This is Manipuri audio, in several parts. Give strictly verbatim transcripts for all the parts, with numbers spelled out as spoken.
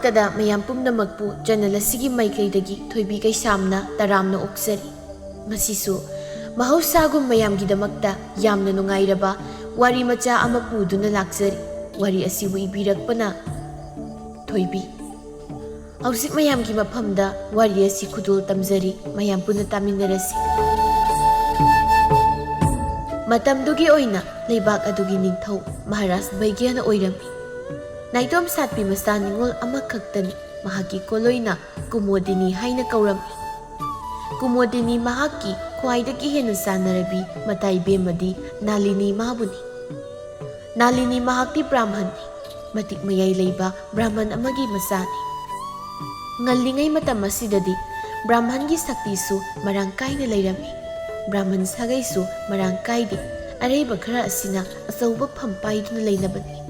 ꯇꯗ ꯃꯌꯥꯝ ꯄꯨꯝꯅꯃꯛꯄꯨ ꯆꯦꯅꯦꯜ ꯑꯁꯤꯒꯤ ꯃꯥꯏꯀꯩꯗꯒꯤ ꯊꯣꯏꯕꯤ ꯀꯩꯁꯥꯝꯅ ꯇꯔꯥꯝꯅ ꯑꯣꯛꯆꯔꯤ꯫ ꯉꯁꯤꯁꯨ ꯃꯍꯧꯁꯥꯒꯨꯝ ꯃꯌꯥꯝꯒꯤꯗꯃꯛꯇ ꯌꯥꯝꯅ ꯅꯨꯡꯉꯥꯏꯔꯕ ꯋꯥꯔꯤ ꯃꯆꯥ ꯑꯃ ꯄꯨꯗꯨꯅ ꯂꯥꯛꯆꯔꯤ꯫ ꯋꯥꯔꯤ ꯑꯁꯤꯕꯨ ꯏꯕꯤꯔꯛꯄꯅ ꯊꯣꯏꯕꯤ꯫ ꯍꯧꯖꯤꯛ ꯃꯌꯥꯝꯒꯤ ꯃꯐꯝꯗ ꯋꯥꯔꯤ ꯑꯁꯤ ꯈꯨꯗꯣꯜ ꯇꯝꯖꯔꯤ, ꯃꯌꯥꯝ ꯄꯨꯟꯅ ꯇꯥꯃꯤꯟꯅꯔꯁꯤ꯫ ꯃꯇꯝꯗꯨꯒꯤ ꯑꯣꯏꯅ ꯂꯩꯕꯥꯛ ꯑꯗꯨꯒꯤ ꯅꯤꯡꯊꯧ ꯃꯍꯥꯔꯥꯖ ꯚꯩꯒ꯭ꯌꯅ ꯑꯣꯏꯔꯝꯃꯤ꯫ ꯅꯥꯏꯇꯣꯝ ꯁꯥꯠꯄꯤ ꯃꯆꯥ ꯅꯤꯉꯣꯜ ꯑꯃꯈꯛꯇꯅꯤ꯫ ꯃꯍꯥꯛꯀꯤ ꯀꯣꯂꯣꯏꯅ ꯀꯨꯃꯣꯗꯤꯅꯤ ꯍꯥꯏꯅ ꯀꯧꯔꯝꯃꯤ꯫ ꯀꯨꯃꯣꯗꯤꯅꯤ ꯃꯍꯥꯛꯀꯤ ꯈ꯭ꯋꯥꯏꯗꯒꯤ ꯍꯦꯟꯅ ꯆꯥꯟꯅꯔꯕꯤ ꯃꯇꯥꯏꯕꯦꯝꯃꯗꯤ ꯅꯥꯂꯤꯅꯤ ꯃꯥꯕꯨꯅꯤ꯫ ꯅꯥꯂꯤꯅꯤ ꯃꯍꯥꯛꯇꯤ ꯕ꯭ꯔꯥꯍꯃꯟꯅꯤ꯫ ꯃꯇꯤꯛ ꯃꯌꯥꯏ ꯂꯩꯕ ꯕ꯭ꯔꯥꯍꯃꯟ ꯑꯃꯒꯤ ꯃꯆꯥꯅꯤ꯫ ꯉꯜꯂꯤꯉꯩ ꯃꯇꯝ ꯑꯁꯤꯗꯗꯤ ꯕ꯭ꯔꯥꯍꯃꯟꯒꯤ ꯁꯛꯇꯤꯁꯨ ꯃꯔꯥꯡ ꯀꯥꯏꯅ ꯂꯩꯔꯝꯃꯤ꯫ ꯕ꯭ꯔꯥꯍꯃꯟ ꯁꯥꯒꯩꯁꯨ ꯃꯔꯥꯡ ꯀꯥꯏꯗꯦ꯫ ꯑꯔꯩꯕ ꯈꯔ ꯑꯁꯤꯅ ꯑꯆꯧꯕ ꯐꯝ ꯄꯥꯏꯗꯨꯅ ꯂꯩꯅꯕꯅꯤ꯫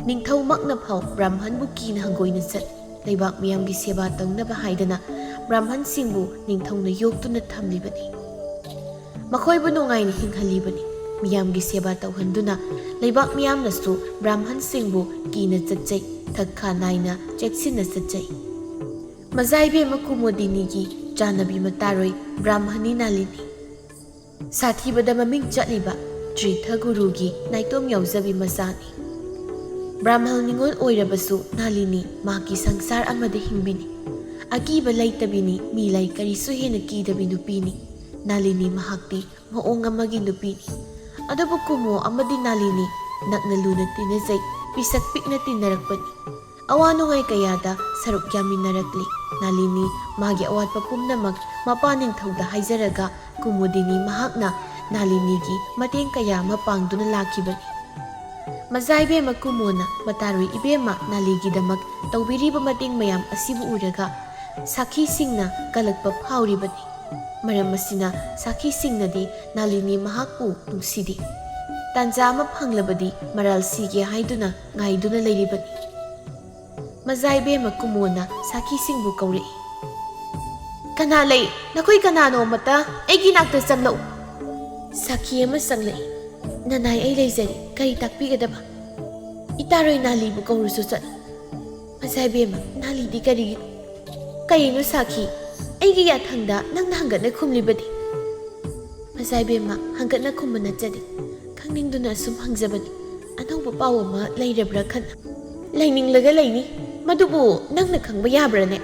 ꯅꯤꯡꯊꯧꯃꯛꯅ ꯐꯥꯎ ꯕ꯭ꯔꯥꯍꯃꯟꯕꯨ ꯀꯤꯅ ꯍꯪꯒꯣꯏꯅ ꯆꯠꯂꯤ꯫ ꯂꯩꯕꯥꯛ ꯃꯤꯌꯥꯝꯒꯤ ꯁꯦꯕꯥ ꯇꯧꯅꯕ ꯍꯥꯏꯗꯅ ꯕ꯭ꯔꯥꯍꯃꯟꯁꯤꯡꯕꯨ ꯅꯤꯡꯊꯧꯅ ꯌꯣꯛꯇꯨꯅ ꯊꯝꯂꯤꯕꯅꯤ꯫ ꯃꯈꯣꯏꯕꯨ ꯅꯨꯡꯉꯥꯏꯅ ꯍꯤꯡꯍꯜꯂꯤꯕꯅꯤ꯫ ꯃꯤꯌꯥꯝꯒꯤ ꯁꯦꯕꯥ ꯇꯧꯍꯟꯗꯨꯅ ꯂꯩꯕꯥꯛ ꯃꯤꯌꯥꯝꯅꯁꯨ ꯕ꯭ꯔꯥꯍꯃꯟꯁꯤꯡꯕꯨ ꯀꯤꯅ ꯆꯠꯆꯩ, ꯊꯛ ꯈꯥ ꯅꯥꯏꯅ ꯆꯦꯛꯁꯤꯟꯅ ꯆꯠꯆꯩ꯫ ꯃꯖꯥꯏꯕꯦꯝꯃ ꯀꯨꯃꯣꯗꯤꯅꯤꯒꯤ ꯆꯥꯟꯅꯕꯤ ꯃꯇꯥꯔꯣꯏ ꯕ꯭ꯔꯥꯍꯃꯅꯤ ꯅꯥꯂꯤꯅꯤ꯫ ꯁꯥꯊꯤꯕꯗ ꯃꯃꯤꯡ ꯆꯠꯂꯤꯕ ꯇ꯭ꯔꯤꯊ ꯒꯨꯔꯨꯒꯤ ꯅꯥꯏꯇꯣꯝ ꯌꯥꯎꯖꯕꯤ ꯃꯆꯥꯅꯤ꯫ ꯕ꯭ꯔꯥꯍꯃꯜ ꯅꯤꯉꯣꯜ ꯑꯣꯏꯔꯕꯁꯨ ꯅꯥꯂꯤꯅꯤ ꯃꯍꯥꯛꯀꯤ ꯁꯪꯁꯥꯔ ꯑꯃꯗ ꯍꯤꯡꯕꯤꯅꯤ꯫ ꯑꯀꯤꯕ ꯂꯩꯇꯕꯤꯅꯤ, ꯃꯤ ꯂꯥꯏ ꯀꯔꯤꯁꯨ ꯍꯦꯟꯅ ꯀꯤꯗꯕꯤ ꯅꯨꯄꯤꯅꯤ꯫ ꯅꯥꯂꯤꯅꯤ ꯃꯍꯥꯛꯇꯤ ꯃꯑꯣꯡ ꯑꯃꯒꯤ ꯅꯨꯄꯤꯅꯤ꯫ ꯑꯗꯨꯕꯨ ꯀꯨꯃꯣ ꯑꯃꯗꯤ ꯅꯥꯂꯤꯅꯤ ꯅꯛꯅ ꯂꯨꯅ ꯇꯤꯟꯅꯖꯩ, ꯄꯤꯁꯛ ꯄꯤꯛꯅ ꯇꯤꯟꯅꯔꯛꯄꯅꯤ꯫ ꯑꯋꯥ ꯅꯨꯡꯉꯥꯏ ꯀꯌꯥꯗ ꯁꯔꯨꯛ ꯌꯥꯃꯤꯟꯅꯔꯛꯂꯤ꯫ ꯅꯥꯂꯤꯅꯤ ꯃꯥꯒꯤ ꯑꯋꯥꯠꯄ ꯄꯨꯝꯅꯃꯛ ꯃꯄꯥ ꯅꯤꯡꯊꯧꯗ ꯍꯥꯏꯖꯔꯒ ꯀꯨꯃꯨꯗꯤꯅꯤ ꯃꯍꯥꯛꯅ ꯅꯥꯂꯤꯅꯤꯒꯤ ꯃꯇꯦꯡ ꯀꯌꯥ ꯑꯃ ꯄꯥꯡꯗꯨꯅ ꯂꯥꯛꯈꯤꯕꯅꯤ꯫ ꯃꯖꯥ ꯏꯕꯦꯝꯃ ꯀꯨꯃꯣꯅ ꯃꯇꯥꯔꯣꯏ ꯏꯕꯦꯝꯃ ꯅꯥꯂꯤꯒꯤꯗꯃꯛ ꯇꯧꯕꯤꯔꯤꯕ ꯃꯇꯦꯡ ꯃꯌꯥꯝ ꯑꯁꯤꯕꯨ ꯎꯔꯒ ꯁꯥꯈꯤꯁꯤꯡꯅ ꯀꯜꯂꯛꯄ ꯐꯥꯎꯔꯤꯕꯅꯤ꯫ ꯃꯔꯝ ꯑꯁꯤꯅ ꯁꯥꯈꯤꯁꯤꯡꯅꯗꯤ ꯅꯥꯂꯤꯅꯤ ꯃꯍꯥꯛꯄꯨ ꯅꯨꯡꯁꯤꯗꯦ꯫ ꯇꯥꯟꯖꯥ ꯑꯃ ꯐꯪꯂꯕꯗꯤ ꯃꯔꯥꯜ ꯁꯤꯒꯦ ꯍꯥꯏꯗꯨꯅ ꯉꯥꯏꯗꯨꯅ ꯂꯩꯔꯤꯕꯅꯤ꯫ ꯃꯖꯥ ꯏꯕꯦꯝꯃ ꯀꯨꯃꯣꯅ ꯁꯥꯈꯤꯁꯤꯡꯕꯨ ꯀꯧꯔꯛꯏ꯫ "ꯀꯅꯥ ꯂꯩ? ꯅꯈꯣꯏ ꯀꯅꯥꯅꯣ? ꯑꯃꯇ ꯑꯩꯒꯤ ꯅꯥꯛꯇ ꯆꯪꯂꯛꯎ꯫" ꯁꯥꯈꯤ ꯑꯃ ꯆꯪꯂꯛꯏ꯫ "ꯅꯅꯥꯏ ꯑꯩ ꯂꯩꯖꯔꯤ, ꯀꯔꯤ ꯇꯥꯛꯄꯤꯒꯗꯕ?" "ꯏꯇꯥꯔꯣꯏ ꯅꯥꯂꯤꯕꯨ ꯀꯧꯔꯨꯁꯨ ꯆꯠꯂꯨ꯫" ꯃꯖꯥ ꯏꯕꯦꯝꯃ, ꯅꯥꯂꯤꯗꯤ ꯀꯔꯤꯒꯤꯅꯣ? ꯀꯔꯤꯅꯣ ꯁꯥꯈꯤ? ꯑꯩꯒꯤ ꯌꯥꯊꯪꯗ ꯅꯪꯅ ꯍꯪꯒꯠꯅ ꯈꯨꯝꯂꯤꯕꯗꯤ? ꯃꯖꯥ ꯏꯕꯦꯝꯃ, ꯍꯪꯒꯠꯅ ꯈꯨꯝꯕ ꯅꯠꯆꯗꯦ꯫ ꯈꯪꯅꯤꯡꯗꯨꯅ ꯑꯁꯨꯝ ꯍꯪꯖꯕꯅꯤ꯫ ꯑꯅꯧꯕ ꯄꯥꯎ ꯑꯃ ꯂꯩꯔꯕ꯭ꯔꯥ ꯈꯟꯅ꯫ ꯂꯩꯅꯤꯡꯂꯒ ꯂꯩꯅꯤ꯫ ꯃꯗꯨꯕꯨ ꯅꯪꯅ ꯈꯪꯕ ꯌꯥꯕ꯭ꯔꯥꯅꯦ?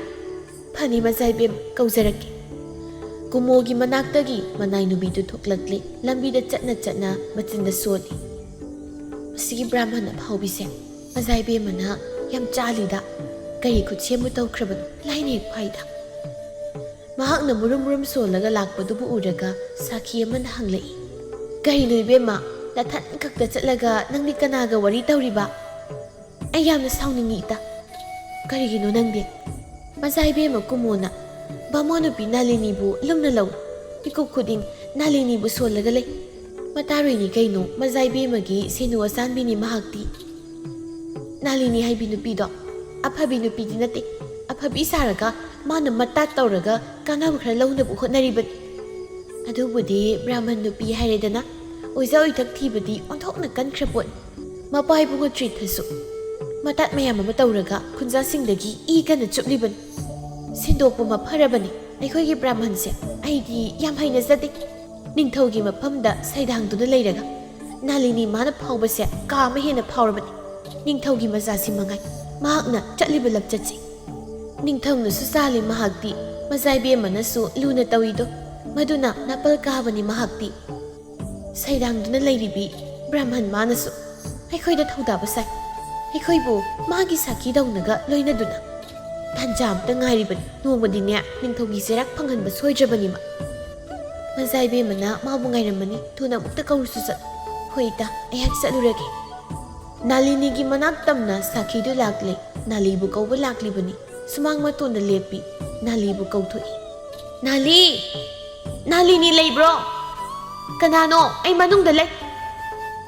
ꯐꯅꯤ ꯃꯖꯥ ꯏꯕꯦꯝꯃ, ꯀꯧꯖꯔꯛꯀꯦ꯫ ꯀꯨꯃꯣꯒꯤ ꯃꯅꯥꯛꯇꯒꯤ ꯃꯅꯥꯏ ꯅꯨꯄꯤꯗꯨ ꯊꯣꯛꯂꯛꯂꯦ꯫ ꯂꯝꯕꯤꯗ ꯆꯠꯅ ꯆꯠꯅ ꯃꯆꯤꯟꯗ ꯁꯣꯜꯂꯤ꯫ ꯃꯁꯤꯒꯤ ꯕ꯭ꯔꯥꯍꯃꯟ ꯑꯐꯥꯎꯕꯤꯁꯦ ꯃꯖꯥ ꯏꯕꯦꯝꯃꯅ ꯌꯥꯝ ꯆꯥꯜꯂꯤꯗ꯫ ꯀꯔꯤ ꯈꯨꯠꯁꯦꯝꯕꯨ ꯇꯧꯈ꯭ꯔꯕꯅꯣ? ꯂꯥꯏꯅ ꯍꯦꯛ ꯐꯥꯏꯗ꯫ ꯃꯍꯥꯛꯅ ꯃꯨꯔꯨꯝ ꯃꯨꯔꯨꯝ ꯁꯣꯜꯂꯒ ꯂꯥꯛꯄꯗꯨꯕꯨ ꯎꯔꯒ ꯁꯥꯈꯤ ꯑꯃꯅ ꯍꯪꯂꯛꯏ, "ꯀꯔꯤꯅꯣ ꯏꯕꯦꯝꯃ, ꯅꯊꯟ ꯈꯛꯇ ꯆꯠꯂꯒ ꯅꯪꯗꯤ ꯀꯅꯥꯒ ꯋꯥꯔꯤ ꯇꯧꯔꯤꯕ?" "ꯑꯩ ꯌꯥꯝꯅ ꯁꯥꯎꯅꯤꯡꯉꯤ ꯏꯇꯥ꯫ ꯀꯔꯤꯒꯤꯅꯣ ꯅꯪꯗꯤ?" ꯃꯖꯥ ꯏꯕꯦꯝꯃ ꯀꯨꯃꯣꯅ ꯕꯥꯃꯣꯟ ꯅꯨꯄꯤ ꯅꯥꯂꯤꯅꯤꯕꯨ ꯂꯨꯝꯅ ꯂꯧ꯫ ꯃꯤꯀꯨꯞ ꯈꯨꯗꯤꯡ ꯅꯥꯂꯤꯅꯤꯕꯨ ꯁꯣꯜꯂꯒ ꯂꯩ꯫ ꯃꯇꯥꯔꯨꯏꯅꯤ ꯀꯩꯅꯣ, ꯃꯖꯥ ꯏꯕꯦꯝꯃꯒꯤ ꯁꯦꯅꯨ ꯑꯆꯥꯟꯕꯤꯅꯤ ꯃꯍꯥꯛꯇꯤ꯫ ꯅꯥꯂꯤꯅꯤ ꯍꯥꯏꯕꯤ ꯅꯨꯄꯤꯗꯣ, ꯑꯐꯕꯤ ꯅꯨꯄꯤꯗꯤ ꯅꯠꯇꯦ꯫ ꯑꯐꯕꯤ ꯁꯥꯔꯒ ꯃꯥꯅ ꯃꯇꯥꯠ ꯇꯧꯔꯒ ꯀꯥꯟꯅꯕ ꯈꯔ ꯂꯧꯅꯕ ꯍꯣꯠꯅꯔꯤꯕꯅꯤ꯫ ꯑꯗꯨꯕꯨꯗꯤ ꯕ꯭ꯔꯥꯍꯃꯟ ꯅꯨꯄꯤ ꯍꯥꯏꯔꯦꯗꯅ, ꯑꯣꯏꯖ ꯑꯣꯏꯊꯛ ꯊꯤꯕꯗꯤ ꯑꯣꯟꯊꯣꯛꯅ ꯀꯟꯈ꯭ꯔ ꯄꯣꯠꯅꯤ꯫ ꯃꯄꯥ ꯏꯕꯨꯡꯉꯣ ꯇ꯭ꯔꯤꯊꯁꯨ ꯃꯇꯥꯠ ꯃꯌꯥꯝ ꯑꯃ ꯇꯧꯔꯒ ꯈꯨꯟꯖꯥꯁꯤꯡꯗꯒꯤ ꯏ ꯀꯟꯅ ꯆꯨꯞꯂꯤꯕꯅꯤ꯫ ꯁꯦꯡꯗꯣꯛꯄ ꯃꯐꯔꯕꯅꯤ꯫ ꯑꯩꯈꯣꯏꯒꯤ ꯕ꯭ꯔꯥꯍꯃꯟꯁꯦ ꯑꯩꯗꯤ ꯌꯥꯝ ꯍꯩꯅꯖꯗꯦ꯫ ꯅꯤꯡꯊꯧꯒꯤ ꯃꯐꯝꯗ ꯁꯩꯗꯥꯡꯗꯨꯅ ꯂꯩꯔꯒ ꯅꯥꯂꯤꯅꯤ ꯃꯥꯅ ꯐꯥꯎꯕꯁꯦ ꯀꯥ ꯑꯃ ꯍꯦꯟꯅ ꯐꯥꯎꯔꯕꯅꯤ꯫ ꯅꯤꯡꯊꯧꯒꯤ ꯃꯆꯥꯁꯤ ꯃꯉꯥꯏ ꯃꯍꯥꯛꯅ ꯆꯠꯂꯤꯕ ꯂꯝꯆꯠꯁꯤ꯫ ꯅꯤꯡꯊꯧꯅꯁꯨ ꯆꯥꯜꯂꯤ ꯃꯍꯥꯛꯇꯤ, ꯃꯖꯥ ꯏꯕꯦꯝꯃꯅꯁꯨ ꯂꯨꯅ ꯇꯧꯏꯗꯣ, ꯃꯗꯨꯅ ꯅꯥꯄꯜ ꯀꯥꯕꯅꯤ ꯃꯍꯥꯛꯇꯤ꯫ ꯁꯩꯗꯥꯡꯗꯨꯅ ꯂꯩꯔꯤꯕꯤ ꯕ꯭ꯔꯥꯍꯃꯟ ꯃꯥꯅꯁꯨ ꯑꯩꯈꯣꯏꯗ ꯊꯧꯗꯥꯕ ꯁꯥꯏ꯫ ꯑꯩꯈꯣꯏꯕꯨ ꯃꯥꯒꯤ ꯁꯥꯈꯤꯗꯧꯅꯒ ꯂꯣꯏꯅꯗꯨꯅ꯫ ꯇꯥꯟꯖꯥ ꯑꯝꯇ ꯉꯥꯏꯔꯤꯕꯅꯤ꯫ ꯅꯣꯡꯃꯗꯤꯅꯦ ꯅꯤꯡꯊꯧꯒꯤ ꯆꯩꯔꯥꯛ ꯐꯪꯍꯟꯕ ꯁꯣꯏꯗ꯭ꯔꯕꯅꯤꯃ꯫ ꯃꯖꯥ ꯏꯕꯦꯝꯃꯅ ꯃꯥꯕꯨ ꯉꯥꯏꯔꯝꯃꯅꯤ꯫ ꯊꯨꯅ ꯑꯃꯨꯛꯇ ꯀꯧꯔꯨꯁꯨ ꯆꯠꯂꯨ꯫ "ꯍꯣꯏ ꯏꯇꯥ, ꯑꯩꯍꯥꯛ ꯆꯠꯂꯨꯔꯒꯦ"꯫ ꯅꯥꯂꯤꯅꯤꯒꯤ ꯃꯅꯥꯛ ꯇꯝꯅ ꯁꯥꯈꯤꯗꯨ ꯂꯥꯛꯂꯦ꯫ ꯅꯥꯂꯤꯕꯨ ꯀꯧꯕ ꯂꯥꯛꯂꯤꯕꯅꯤ꯫ ꯁꯨꯃꯥꯡ ꯃꯇꯣꯟꯗ ꯂꯦꯞꯄꯤ꯫ ꯅꯥꯂꯤꯕꯨ ꯀꯧꯊꯣꯛꯏ꯫ "ꯅꯥꯂꯤ! ꯅꯥꯂꯤꯅꯤ ꯂꯩꯕ꯭ꯔꯣ? ꯀꯅꯥꯅꯣ? ꯑꯩ ꯃꯅꯨꯡꯗ ꯂꯩ꯫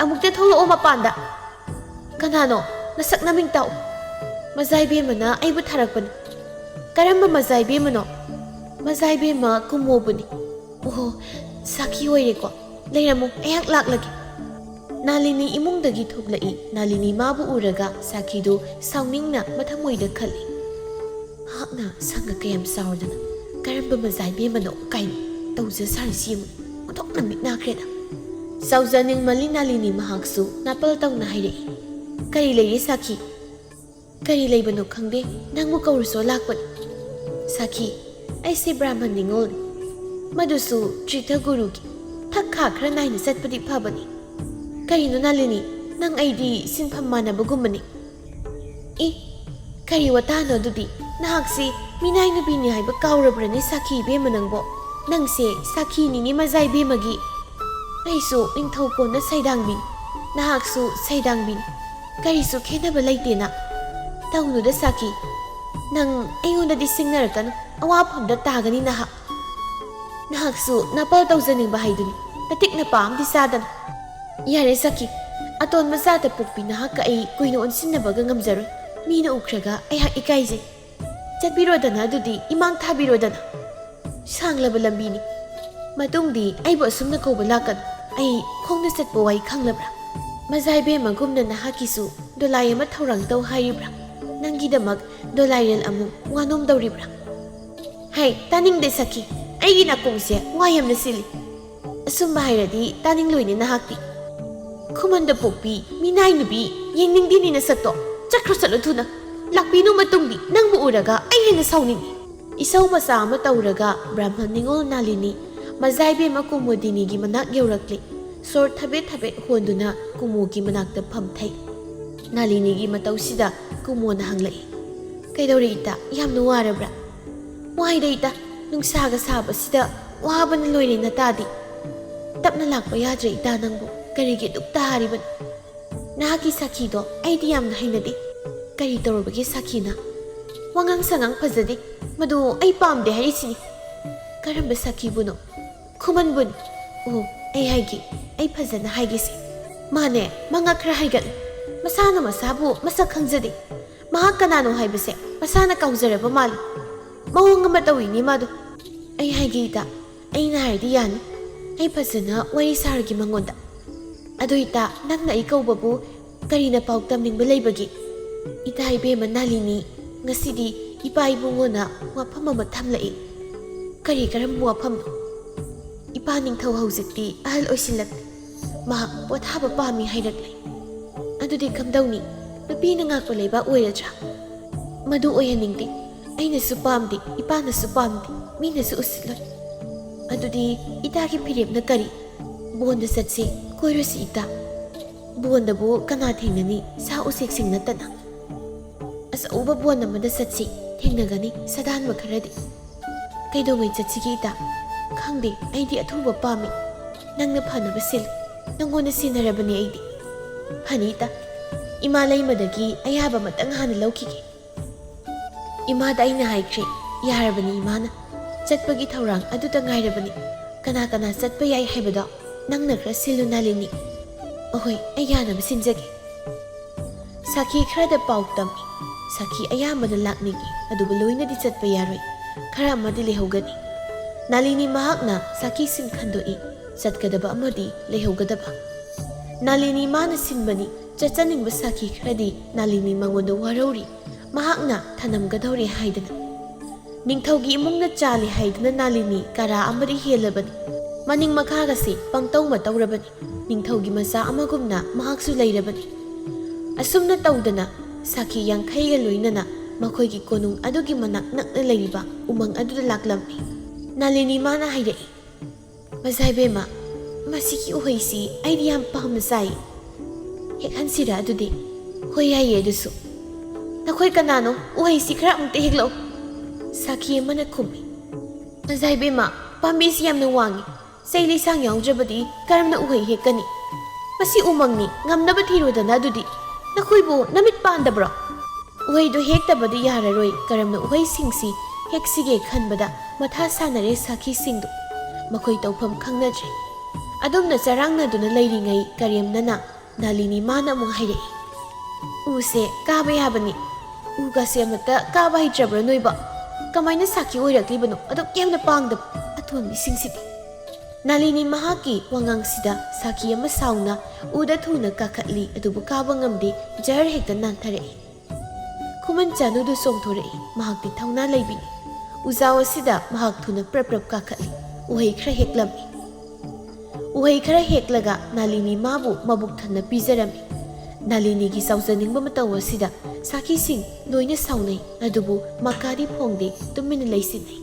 ꯑꯃꯨꯛꯇ ꯊꯣꯛꯂꯛꯑꯣ ꯃꯄꯥꯟꯗ"꯫ "ꯀꯅꯥꯅꯣ? ꯅꯁꯛ ꯅꯃꯤꯡ ꯇꯥꯛꯎ"꯫ "ꯃꯖꯥ ꯏꯕꯦꯝꯃꯅ ꯑꯩꯕꯨ ꯊꯥꯔꯛꯄꯅꯤ"꯫ "ꯀꯔꯝꯕ ꯃꯖꯥ ꯏꯕꯦꯝꯃꯅꯣ?" "ꯃꯖꯥ ꯏꯕꯦꯝꯃ ꯀꯨꯃꯣꯕꯨꯅꯤ"꯫ "ꯑꯣꯍꯣ, ꯁꯥꯈꯤ ꯑꯣꯏꯔꯦꯀꯣ꯫ ꯂꯩꯔꯝꯃꯨ, ꯑꯩꯍꯥꯛ ꯂꯥꯛꯂꯒꯦ"꯫ ꯅꯥꯂꯤꯅꯤ ꯏꯃꯨꯡꯗꯒꯤ ꯊꯣꯛꯂꯛꯏ꯫ ꯅꯥꯂꯤꯅꯤ ꯃꯥꯕꯨ ꯎꯔꯒ ꯁꯥꯈꯤꯗꯨ ꯁꯥꯎꯅꯤꯡꯅ ꯃꯊꯃꯣꯏꯗ ꯈꯜꯂꯤ꯫ ꯃꯍꯥꯛꯅ ꯁꯪꯒ ꯀꯌꯥꯝ ꯆꯥꯎꯔꯗꯅ ꯀꯔꯝꯕ ꯃꯖꯥ ꯏꯕꯦꯝꯃꯅꯣ ꯀꯥꯏꯅ ꯇꯧꯖ ꯁꯥꯔꯤꯁꯤ ꯌꯦꯡꯉꯨ, ꯑꯣꯟꯊꯣꯛꯅ ꯃꯤꯠ ꯅꯥꯈ꯭ꯔꯦꯗ꯫ ꯁꯥꯎꯖꯅꯤꯡꯃꯜꯂꯤ ꯅꯥꯂꯤꯅꯤ ꯃꯍꯥꯛꯁꯨ ꯅꯥꯄꯜ ꯇꯧꯅ ꯍꯥꯏꯔꯛꯏ꯫ ꯀꯔꯤ ꯂꯩꯔꯦ ꯁꯥꯈꯤ? ꯀꯔꯤ ꯂꯩꯕꯅꯣ ꯈꯪꯗꯦ, ꯅꯪꯕꯨ ꯀꯧꯔꯨꯁꯣ ꯂꯥꯛꯄꯅꯤ꯫ ꯁꯥꯈꯤ, ꯑꯩꯁꯦ ꯕ꯭ꯔꯥꯍꯃꯟ ꯅꯤꯉꯣꯜꯅꯤ꯫ ꯃꯗꯨꯁꯨ ꯇ꯭ꯔꯤꯊ ꯒꯨꯔꯨꯒꯤ ꯊꯛ ꯈꯥ ꯈꯔ ꯅꯥꯏꯅ ꯆꯠꯄꯗꯤ ꯐꯕꯅꯤ꯫ ꯀꯔꯤꯅꯣ ꯅꯥꯂꯤꯅꯤ, ꯅꯪ ꯑꯩꯗꯤ ꯁꯤꯟꯐꯝ ꯃꯥꯟꯅꯕꯒꯨꯝꯕꯅꯤ꯫ ꯏ, ꯀꯔꯤ ꯋꯥꯇꯥꯅꯣ ꯑꯗꯨꯗꯤ? ꯅꯍꯥꯛꯁꯤ ꯃꯤꯅꯥꯏ ꯅꯨꯄꯤꯅꯤ ꯍꯥꯏꯕ ꯀꯥꯎꯔꯕ꯭ꯔꯅꯦ ꯁꯥꯈꯤ ꯏꯕꯦꯝꯃ ꯅꯪꯕꯣ? ꯅꯪꯁꯦ ꯁꯥꯈꯤꯅꯤꯅꯦ ꯃꯖꯥ ꯏꯕꯦꯝꯃꯒꯤ꯫ ꯑꯩꯁꯨ ꯅꯤꯡꯊꯧ ꯀꯣꯟꯅ ꯁꯩꯗꯥꯡꯕꯤꯅꯤ, ꯅꯍꯥꯛꯁꯨ ꯁꯩꯗꯥꯡꯕꯤꯅꯤ꯫ ꯀꯔꯤꯁꯨ ꯈꯦꯠꯅꯕ ꯂꯩꯇꯦꯅ꯫ ꯇꯧꯅꯨꯗ ꯁꯥꯈꯤ꯫ ꯅꯪ ꯑꯩꯉꯣꯟꯗꯗꯤ ꯁꯤꯡꯅꯔꯛꯀꯅꯨ, ꯑꯋꯥꯐꯝꯗ ꯇꯥꯒꯅꯤ ꯅꯍꯥꯛ꯫ ꯅꯍꯥꯛꯁꯨ ꯅꯥꯄꯜ ꯇꯧꯖꯅꯤꯡꯕ ꯍꯥꯏꯗꯨꯅꯤ, ꯅꯇꯤꯛ ꯅꯄꯥ ꯑꯃꯗꯤ ꯆꯥꯗꯅ꯫ ꯌꯥꯔꯦ ꯁꯥꯈꯤ, ꯑꯇꯣꯟꯕ ꯖꯥꯠꯇ ꯄꯣꯛꯄꯤ ꯅꯍꯥꯛꯀ ꯑꯩ ꯀꯨꯏꯅ ꯑꯣꯟꯁꯤꯟꯅꯕꯒ ꯉꯝꯖꯔꯣꯏ꯫ ꯃꯤꯅ ꯎꯈ꯭ꯔꯒ ꯑꯩꯍꯥꯛ ꯏꯀꯥꯏꯖꯩ꯫ ꯆꯠꯄꯤꯔꯣꯗꯅ ꯑꯗꯨꯗꯤ, ꯏꯃꯥꯡ ꯊꯥꯕꯤꯔꯣꯗꯅ꯫ ꯁꯥꯡꯂꯕ ꯂꯝꯕꯤꯅꯤ꯫ ꯃꯇꯨꯡꯗꯤ ꯑꯩꯕꯨ ꯑꯁꯨꯝꯅ ꯀꯧꯕ ꯂꯥꯛꯀꯅꯨ꯫ ꯑꯩ ꯈꯣꯡꯅ ꯆꯠꯄ ꯋꯥꯏ ꯈꯪꯂꯕ꯭ꯔꯥ? ꯃꯖꯥ ꯏꯕꯦꯝꯃꯒꯨꯝꯅ ꯅꯍꯥꯛꯀꯤꯁꯨ ꯗꯣꯂꯥꯏ ꯑꯃ ꯊꯧꯔꯥꯡ ꯇꯧ ꯍꯥꯏꯔꯤꯕ꯭ꯔꯥ? ꯅꯪꯒꯤꯗꯃꯛ ꯗꯣꯂꯥꯏꯔꯦꯜ ꯑꯃꯨꯛ ꯋꯥꯅꯣꯝꯗꯧꯔꯤꯕ꯭ꯔꯥ? ꯍꯩ, ꯇꯥꯅꯤꯡꯗꯦ ꯁꯥꯈꯤ꯫ ꯑꯩꯒꯤ ꯅꯥꯀꯣꯡꯁꯦ ꯋꯥ ꯌꯥꯝꯅ ꯁꯤꯜꯂꯤ꯫ ꯑꯆꯨꯝꯕ ꯍꯥꯏꯔꯗꯤ ꯇꯥꯅꯤꯡꯂꯣꯏꯅꯦ ꯅꯍꯥꯛꯇꯤ꯫ ꯈꯨꯃꯟꯗ ꯄꯣꯛꯄꯤ, ꯃꯤꯅꯥꯏ ꯅꯨꯄꯤ, ꯌꯦꯡꯅꯤꯡꯗꯦꯅꯦ ꯅꯁꯛꯇꯣ꯫ ꯆꯠꯈ꯭ꯔꯣ ꯆꯠꯂꯣ ꯊꯨꯅ꯫ ꯂꯥꯛꯄꯤꯅꯨ ꯃꯇꯨꯡꯗꯤ ꯅꯪꯕꯨ ꯎꯔꯒ ꯑꯩ ꯍꯦꯟꯅ ꯁꯥꯎꯅꯤꯡꯉꯤ꯫ ꯏꯁꯧ ꯃꯆꯥ ꯑꯃ ꯇꯧꯔꯒ ꯕ꯭ꯔꯥꯍꯃꯟ ꯅꯤꯉꯣꯜ ꯅꯥꯂꯤꯅꯤ ꯃꯖꯥ ꯏꯕꯦꯝꯃ ꯀꯨꯃꯣꯗꯤꯅꯤꯒꯤ ꯃꯅꯥꯛ ꯌꯧꯔꯛꯂꯦ꯫ ꯁꯣꯔ ꯊꯕꯦꯠ ꯊꯕꯦꯠ ꯍꯣꯟꯗꯨꯅ ꯀꯨꯃꯣꯒꯤ ꯃꯅꯥꯛꯇ ꯐꯝꯊꯩ꯫ ꯅꯥꯂꯤꯅꯤꯒꯤ ꯃꯇꯧꯁꯤꯗ ꯀꯨꯃꯣꯅ ꯍꯪꯂꯛꯏ, "ꯀꯩꯗꯧꯔꯦ ꯏꯇꯥ? ꯌꯥꯝꯅ ꯋꯥꯔꯕ꯭ꯔꯥ?" "ꯋꯥꯏꯗ ꯏꯇꯥ, ꯅꯨꯡꯁꯥꯒ ꯁꯥꯕꯁꯤꯗ ꯋꯥꯕꯅ ꯂꯣꯏꯔꯦ ꯅꯇꯥꯗꯤ꯫ ꯇꯞꯅ ꯂꯥꯛꯄ ꯌꯥꯗ꯭ꯔꯦ ꯏꯇꯥ, ꯅꯪꯕꯨ ꯀꯔꯤꯒꯤ ꯑꯗꯨꯛ ꯇꯥꯔꯤꯕꯅꯣ? ꯅꯍꯥꯛꯀꯤ ꯁꯥꯈꯤꯗꯣ ꯑꯩꯗꯤ ꯌꯥꯝꯅ ꯍꯩꯅꯗꯦ꯫" "ꯀꯔꯤ ꯇꯧꯔꯕꯒꯦ ꯁꯥꯈꯤꯅ?" "ꯋꯥꯉꯥꯡ ꯁꯉꯥꯡ ꯐꯖꯗꯦ, ꯃꯗꯨ ꯑꯩ ꯄꯥꯝꯗꯦ ꯍꯥꯏꯔꯤꯁꯤꯅꯤ꯫" "ꯀꯔꯝꯕ ꯁꯥꯈꯤꯕꯨꯅꯣ?" "ꯈꯨꯃꯟꯕꯨꯅꯤ꯫" "ꯑꯣ, ꯑꯩ ꯍꯥꯏꯒꯦ, ꯑꯩ ꯐꯖꯅ ꯍꯥꯏꯒꯦꯁꯦ꯫ ꯃꯥꯅꯦ, ꯃꯉꯛ ꯈꯔ ꯍꯥꯏꯒꯠꯂꯤ꯫ ꯃꯁꯥꯅ ꯃꯁꯥꯕꯨ ꯃꯁꯛ ꯈꯪꯖꯗꯦ꯫ ꯃꯍꯥꯛ ꯀꯅꯥꯅꯣ ꯍꯥꯏꯕꯁꯦ ꯃꯁꯥꯅ ꯀꯥꯎꯖꯔꯕ ꯃꯥꯜꯂꯤ꯫ ꯃꯑꯣꯡ ꯑꯃ ꯇꯧꯏꯅꯦ ꯃꯥꯗꯣ꯫" "ꯑꯩ ꯍꯥꯏꯒꯦ ꯏꯇꯥ, ꯑꯩꯅ ꯍꯥꯏꯔꯗꯤ ꯌꯥꯅꯤ꯫ ꯑꯩ ꯐꯖꯅ ꯋꯥꯔꯤ ꯁꯥꯔꯒꯦ ꯃꯉꯣꯟꯗ꯫" ꯑꯗꯨ ꯏꯇꯥ, ꯅꯪꯅ ꯑꯩ ꯀꯧꯕꯕꯨ ꯀꯔꯤꯅ ꯄꯥꯎ ꯇꯝꯅꯤꯡꯕ ꯂꯩꯕꯒꯦ? ꯏꯇꯥ ꯏꯕꯦꯝꯃ ꯅꯥꯂꯤꯅꯤ, ꯉꯁꯤꯗꯤ ꯏꯄꯥ ꯏꯕꯨꯡꯉꯣꯅ ꯋꯥꯐꯝ ꯑꯃ ꯊꯝꯂꯛꯏ꯫ ꯀꯔꯤ ꯀꯔꯝꯕ ꯋꯥꯐꯝꯅꯣ? ꯏꯄꯥ ꯅꯤꯡꯊꯧ ꯍꯧꯖꯤꯛꯇꯤ ꯑꯍꯜ ꯑꯣꯏꯁꯤꯜꯂꯛꯂꯦ꯫ ꯃꯍꯥꯛ ꯄꯣꯊꯥꯕ ꯄꯥꯝꯃꯤ ꯍꯥꯏꯔꯛꯂꯦ꯫ ꯑꯗꯨꯗꯤ ꯀꯝꯗꯧꯅꯤ? ꯅꯨꯄꯤꯅ ꯉꯥꯛꯄ ꯂꯩꯕꯥꯛ ꯑꯣꯏꯔꯗ꯭ꯔꯥ? ꯃꯗꯨ ꯑꯣꯏꯍꯟꯅꯤꯡꯗꯦ꯫ ꯑꯩꯅꯁꯨ ꯄꯥꯝꯗꯦ, ꯏꯄꯥꯅꯁꯨ ꯄꯥꯝꯗꯦ, ꯃꯤꯅꯁꯨ ꯎꯁꯤꯠꯂꯣꯏ꯫ ꯑꯗꯨꯗꯤ ꯏꯇꯥꯒꯤ ꯐꯤꯔꯦꯞꯅ ꯀꯔꯤ? ꯕꯣꯟꯗ ꯆꯠꯁꯤ, ꯀꯣꯏꯔꯨꯁꯤ ꯏꯇꯥ꯫ ꯕꯣꯟꯗꯕꯨ ꯀꯅꯥ ꯊꯦꯡꯅꯅꯤ, ꯁꯥ ꯎꯆꯦꯛꯁꯤꯡ ꯅꯠꯇꯅ? ꯑꯆꯧꯕ ꯕꯣꯟ ꯑꯃꯗ ꯆꯠꯁꯤ, ꯊꯦꯡꯅꯒꯅꯤ ꯁꯥꯗꯥꯟꯕ ꯈꯔꯗꯤ꯫ ꯀꯩꯗꯧꯉꯩ ꯆꯠꯁꯤꯒꯦ ꯏꯇꯥ? ꯈꯪꯗꯦ, ꯑꯩꯗꯤ ꯑꯊꯨꯕ ꯄꯥꯝꯃꯤ꯫ ꯅꯪꯅ ꯐꯅꯕ ꯁꯤꯜꯂꯨ꯫ ꯅꯪꯉꯣꯟꯗ ꯁꯤꯟꯅꯔꯕꯅꯦ ꯑꯩꯗꯤ꯫ ꯐꯅꯤ ꯏꯇꯥ꯫ ꯏꯃꯥ ꯂꯩꯃꯗꯒꯤ ꯑꯌꯥꯕ ꯑꯃꯇꯪ ꯍꯥꯟꯅ ꯂꯧꯈꯤꯒꯦ꯫ ꯏꯃꯥꯗ ꯑꯩꯅ ꯍꯥꯏꯈ꯭ꯔꯦ, ꯌꯥꯔꯕꯅꯤ ꯏꯃꯥꯅ꯫ ꯆꯠꯄꯒꯤ ꯊꯧꯔꯥꯡ ꯑꯗꯨꯇ ꯉꯥꯏꯔꯕꯅꯤ꯫ ꯀꯅꯥ ꯀꯅꯥ ꯆꯠꯄ ꯌꯥꯏ ꯍꯥꯏꯕꯗꯣ ꯅꯪꯅ ꯈꯔ ꯁꯤꯜꯂꯨ ꯅꯥꯂꯤꯅꯤ꯫ ꯑꯍꯣꯏ, ꯑꯩ ꯌꯥꯅꯕ ꯁꯤꯟꯖꯒꯦ꯫ ꯁꯥꯈꯤ ꯈꯔꯗ ꯄꯥꯎ ꯇꯝꯃꯤ꯫ ꯁꯥꯈꯤ ꯑꯌꯥꯝꯕꯅ ꯂꯥꯛꯅꯤꯡꯏ, ꯑꯗꯨꯕꯨ ꯂꯣꯏꯅꯗꯤ ꯆꯠꯄ ꯌꯥꯔꯣꯏ꯫ ꯈꯔ ꯑꯃꯗꯤ ꯂꯩꯍꯧꯒꯅꯤ꯫ ꯅꯥꯂꯤꯅꯤ ꯃꯍꯥꯛꯅ ꯁꯥꯈꯤꯁꯤꯡ ꯈꯟꯗꯣꯛꯏ꯫ ꯆꯠꯀꯗꯕ ꯑꯃꯗꯤ ꯂꯩꯍꯧꯒꯗꯕ꯫ ꯅꯥꯂꯤꯅꯤ ꯃꯥꯅ ꯁꯤꯟꯕꯅꯤ꯫ ꯆꯠꯆꯅꯤꯡꯕ ꯁꯥꯈꯤ ꯈꯔꯗꯤ ꯅꯥꯂꯤꯅꯤ ꯃꯉꯣꯟꯗ ꯋꯥꯔꯧꯔꯤ꯫ ꯃꯍꯥꯛꯅ ꯊꯅꯝꯒꯗꯧꯔꯦ ꯍꯥꯏꯗꯅ꯫ ꯅꯤꯡꯊꯧꯒꯤ ꯏꯃꯨꯡꯅ ꯆꯥꯜꯂꯤ ꯍꯥꯏꯗꯨꯅ ꯅꯥꯂꯤꯅꯤ ꯀꯥꯔꯥ ꯑꯃꯗꯤ ꯍꯦꯜꯂꯕꯅꯤ꯫ ꯃꯅꯤꯡ ꯃꯈꯥꯒꯁꯤ ꯄꯪꯇꯧ ꯃꯇꯧꯔꯕꯅꯤ꯫ ꯅꯤꯡꯊꯧꯒꯤ ꯃꯆꯥ ꯑꯃꯒꯨꯝꯅ ꯃꯍꯥꯛꯁꯨ ꯂꯩꯔꯕꯅꯤ꯫ ꯑꯁꯨꯝꯅ ꯇꯧꯗꯅ ꯁꯥꯈꯤ ꯌꯥꯡꯈꯩꯒ ꯂꯣꯏꯅꯅ ꯃꯈꯣꯏꯒꯤ ꯀꯣꯅꯨꯡ ꯑꯗꯨꯒꯤ ꯃꯅꯥꯛ ꯅꯛꯅ ꯂꯩꯔꯤꯕ ꯎꯃꯪ ꯑꯗꯨꯗ ꯂꯥꯛꯂꯝꯃꯤ꯫ ꯅꯥꯂꯤꯅꯤ ꯃꯥꯅ ꯍꯥꯏꯔꯛꯏ, "ꯃꯖꯥꯏꯕꯦꯝꯃ, ꯃꯁꯤꯒꯤ ꯎꯍꯩꯁꯤ ꯑꯩꯗꯤ ꯌꯥꯝ ꯄꯥꯝꯅ ꯆꯥꯏ꯫ ꯍꯦꯛꯍꯟꯁꯤꯔ ꯑꯗꯨꯗꯤ?" "ꯍꯣꯏ, ꯌꯥꯏꯌꯦ ꯑꯗꯨꯁꯨ꯫ ꯅꯈꯣꯏ ꯀꯅꯥꯅꯣ? ꯎꯍꯩꯁꯤ ꯈꯔ ꯑꯃꯨꯛꯇ ꯍꯦꯛꯂꯛꯎ꯫" ꯁꯥꯈꯤ ꯑꯃꯅ ꯈꯨꯝꯃꯤ, "ꯃꯖꯥꯏꯕꯦꯝꯃ, ꯄꯥꯝꯕꯤꯁꯤ ꯌꯥꯝꯅ ꯋꯥꯡꯉꯤ꯫ ꯆꯩ ꯂꯩꯁꯥꯡ ꯌꯥꯎꯗ꯭ꯔꯕꯗꯤ ꯀꯔꯝꯅ ꯎꯍꯩ ꯍꯦꯛꯀꯅꯤ? ꯃꯁꯤ ꯎꯃꯪꯅꯤ, ꯉꯝꯅꯕ ꯊꯤꯔꯨꯗꯅ ꯑꯗꯨꯗꯤ꯫ ꯅꯈꯣꯏꯕꯨ ꯅꯃꯤꯠ ꯄꯥꯟꯗꯕ꯭ꯔꯣ?" ꯎꯍꯩꯗꯨ ꯍꯦꯛꯇꯕꯗꯤ ꯌꯥꯔꯔꯣꯏ꯫ ꯀꯔꯝꯅ ꯎꯍꯩꯁꯤꯡꯁꯤ ꯍꯦꯛꯁꯤꯒꯦ ꯈꯟꯕꯗ ꯃꯊꯥ ꯁꯥꯟꯅꯔꯦ ꯁꯥꯈꯤꯁꯤꯡꯗꯨ꯫ ꯃꯈꯣꯏ ꯇꯧꯐꯝ ꯈꯪꯅꯗ꯭ꯔꯦ꯫ ꯑꯗꯨꯝꯅ ꯆꯔꯥꯡꯅꯗꯨꯅ ꯂꯩꯔꯤꯉꯩ ꯀꯔꯦꯝꯅꯅ ꯅꯥꯂꯤꯅꯤ ꯃꯥꯅ ꯑꯃꯨꯛ ꯍꯥꯏꯔꯛꯏ, "ꯎꯁꯦ ꯀꯥꯕ ꯌꯥꯕꯅꯤ꯫ ꯎꯒꯁꯦ ꯑꯃꯠꯇ ꯀꯥꯕ ꯍꯩꯇ꯭ꯔꯕ꯭ꯔꯥ ꯅꯣꯏꯕꯣ? ꯀꯃꯥꯏꯅ ꯁꯥꯈꯤ ꯑꯣꯏꯔꯛꯂꯤꯕꯅꯣ? ꯑꯗꯨꯛ ꯌꯥꯝꯅ ꯄꯥꯡꯗꯕ ꯑꯇꯣꯟꯕꯤꯁꯤꯡꯁꯤꯗꯤ!" ꯅꯥꯂꯤꯅꯤ ꯃꯍꯥꯛꯀꯤ ꯋꯥꯉꯥꯡꯁꯤꯗ ꯁꯥꯈꯤ ꯑꯃ ꯁꯥꯎꯅ ꯎꯗ ꯊꯨꯅ ꯀꯥꯈꯠꯂꯤ, ꯑꯗꯨꯕꯨ ꯀꯥꯕ ꯉꯝꯗꯦ, ꯖꯔ ꯍꯦꯛꯇ ꯅꯥꯟꯊꯔꯛꯏ꯫ ꯈꯨꯃꯟ ꯆꯥꯅꯨꯗꯨ ꯆꯣꯡꯊꯣꯔꯛꯏ꯫ ꯃꯍꯥꯛꯇꯤ ꯊꯧꯅꯥ ꯂꯩꯕꯤꯅꯤ꯫ ꯎꯖꯥꯎ ꯑꯁꯤꯗ ꯃꯍꯥꯛ ꯊꯨꯅ ꯄ꯭ꯔꯞ ꯄ꯭ꯔꯞ ꯀꯥꯈꯠꯂꯤ꯫ ꯎꯍꯩ ꯈꯔ ꯍꯦꯛꯂꯝꯃꯤ꯫ ꯎꯍꯩ ꯈꯔ ꯍꯦꯛꯂꯒ ꯅꯥꯂꯤꯅꯤ ꯃꯥꯕꯨ ꯃꯕꯨꯛ ꯊꯟꯅ ꯄꯤꯖꯔꯝꯃꯤ꯫ ꯅꯥꯂꯤꯅꯤꯒꯤ ꯆꯥꯎꯖꯅꯤꯡꯕ ꯃꯇꯧ ꯑꯁꯤꯗ ꯁꯥꯈꯤꯁꯤꯡ ꯂꯣꯏꯅ ꯁꯥꯎꯅꯩ, ꯑꯗꯨꯕꯨ ꯃꯀꯥꯗꯤ ꯐꯣꯡꯗꯦ, ꯇꯨꯃꯤꯟꯅ ꯂꯩꯁꯤꯟꯅꯩ꯫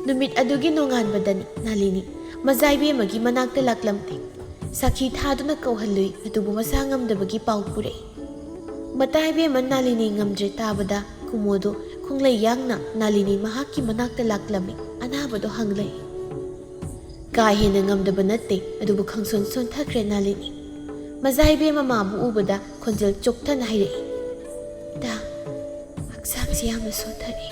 ꯅꯨꯃꯤꯠ ꯑꯗꯨꯒꯤ ꯅꯣꯡꯉꯥꯟꯕꯗꯅꯤ ꯅꯥꯂꯤꯅꯤ ꯃꯖꯥꯏꯕꯦꯝꯃꯒꯤ ꯃꯅꯥꯛꯇ ꯂꯥꯛꯂꯝꯗꯦ꯫ ꯁꯥꯈꯤ ꯊꯥꯗꯨꯅ ꯀꯧꯍꯜꯂꯨꯏ, ꯑꯗꯨꯕꯨ ꯃꯁꯥ ꯉꯝꯗꯕꯒꯤ ꯄꯥꯎ ꯄꯨꯔꯛꯏ꯫ ꯃꯇꯥꯏꯕꯦꯝꯃ ꯅꯥꯂꯤꯅꯤ ꯉꯝꯗ꯭ꯔꯦ ꯇꯥꯕꯗ ꯀꯨꯃꯣꯗꯨ ꯈꯣꯡꯂꯩ ꯌꯥꯡꯅ ꯅꯥꯂꯤꯅꯤ ꯃꯍꯥꯛꯀꯤ ꯃꯅꯥꯛꯇ ꯂꯥꯛꯂꯝꯃꯤ꯫ ꯑꯅꯥꯕꯗꯣ ꯍꯪꯂꯛꯏ꯫ ꯀꯥ ꯍꯦꯟꯅ ꯉꯝꯗꯕ ꯅꯠꯇꯦ, ꯑꯗꯨꯕꯨ ꯈꯪꯁꯣꯟ ꯁꯣꯟꯊꯈ꯭ꯔꯦ ꯅꯥꯂꯤꯅꯤ꯫ ꯃꯖꯥꯏꯕꯦꯝꯃ ꯃꯥꯕꯨ ꯎꯕꯗ ꯈꯣꯟꯖꯦꯜ ꯆꯣꯛꯊꯅ ꯍꯥꯏꯔꯛꯏ꯫ ꯏꯇꯥ, ꯍꯛꯆꯥꯡꯁꯤ ꯌꯥꯝꯅ ꯁꯣꯟꯊꯔꯦ꯫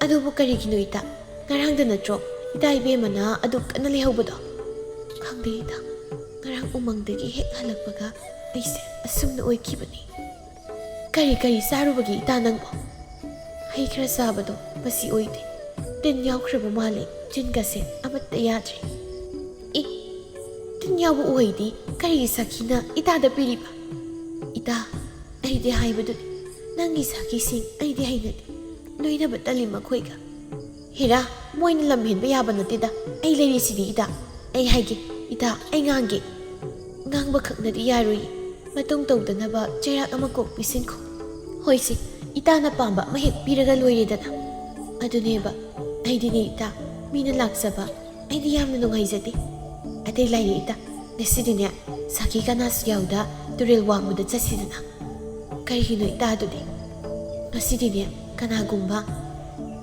ꯑꯗꯨꯕꯨ ꯀꯔꯤꯒꯤꯅꯣ ꯏꯇꯥ? ꯉꯔꯥꯡꯗ ꯅꯠꯇ꯭ꯔꯣ ꯏꯇꯥ ꯏꯕꯦꯝꯃꯅ ꯑꯗꯨꯛ ꯀꯟꯅ ꯂꯩꯍꯧꯕꯗꯣ? ꯈꯪꯗꯦ ꯏꯇꯥ, ꯉꯔꯥꯡ ꯎꯃꯪꯗꯒꯤ ꯍꯦꯛ ꯍꯜꯂꯛꯄꯒ ꯑꯩꯁꯦ ꯑꯁꯨꯝꯅ ꯑꯣꯏꯈꯤꯕꯅꯤ꯫ ꯀꯔꯤ ꯀꯔꯤ ꯆꯥꯔꯨꯕꯒꯤ ꯏꯇꯥ ꯅꯪꯕꯣ? ꯍꯩ ꯈꯔ ꯆꯥꯕꯗꯣ ꯃꯁꯤ ꯑꯣꯏꯗꯦ꯫ ꯇꯤꯟ ꯌꯥꯎꯈ꯭ꯔꯕ ꯃꯥꯜꯂꯦ, ꯆꯤꯟꯒꯁꯦ ꯑꯃꯠꯇ ꯌꯥꯗ꯭ꯔꯦ꯫ ꯏ, ꯇꯤꯟ ꯌꯥꯎꯕ ꯎꯍꯩꯗꯤ ꯀꯔꯤꯒꯤ ꯁꯥꯈꯤꯅ ꯏꯇꯥꯗ ꯄꯤꯔꯤꯕ? ꯏꯇꯥ, ꯑꯩꯗꯤ ꯍꯥꯏꯕꯗꯨꯅꯤ, ꯅꯪꯒꯤ ꯁꯥꯈꯤꯁꯤꯡ ꯑꯩꯗꯤ ꯍꯩꯅꯗꯦ, ꯂꯣꯏꯅꯕ ꯇꯜꯂꯤ ꯃꯈꯣꯏꯒ꯫ ꯍꯦꯔꯥ, ꯃꯣꯏꯅ ꯂꯝ ꯍꯦꯟꯕ ꯌꯥꯕ ꯅꯠꯇꯦꯗ, ꯑꯩ ꯂꯩꯔꯤꯁꯤꯗꯤ ꯏꯇꯥ꯫ ꯑꯩ ꯍꯥꯏꯒꯦ, ꯏꯇꯥ, ꯑꯩ ꯉꯥꯡꯒꯦ꯫ ꯉꯥꯡꯕ ꯈꯛꯅꯗꯤ ꯌꯥꯔꯣꯏꯌꯦ, ꯃꯇꯨꯡ ꯇꯧꯗꯅꯕ ꯆꯩꯔꯥꯛ ꯑꯃ ꯀꯣꯛ ꯄꯤꯁꯤꯟꯈꯣ꯫ ꯍꯣꯏꯁꯦ, ꯏꯇꯥꯅ ꯄꯥꯝꯕ ꯑꯃ ꯍꯦꯛ ꯄꯤꯔꯒ ꯂꯣꯏꯔꯦꯗꯅ꯫ ꯑꯗꯨꯅꯦꯕ, ꯑꯩꯗꯤꯅꯦ ꯏꯇꯥ, ꯃꯤꯅ ꯂꯥꯛꯆꯕ ꯑꯩꯗꯤ ꯌꯥꯝꯅ ꯅꯨꯡꯉꯥꯏꯖꯗꯦ꯫ ꯑꯇꯩ ꯂꯥꯏꯔꯤ ꯏꯇꯥ, ꯉꯁꯤꯗꯤꯅꯦ ꯁꯥꯈꯤ ꯀꯅꯥꯁꯨ ꯌꯥꯎꯗ ꯇꯨꯔꯦꯜ ꯋꯥꯡꯃꯗ ꯆꯠꯁꯤꯗꯅ꯫ ꯀꯔꯤꯒꯤꯅꯣ ꯏꯇꯥ ꯑꯗꯨꯗꯤ? ꯉꯁꯤꯗꯤꯅꯦ ꯀꯅꯥꯒꯨꯝꯕ,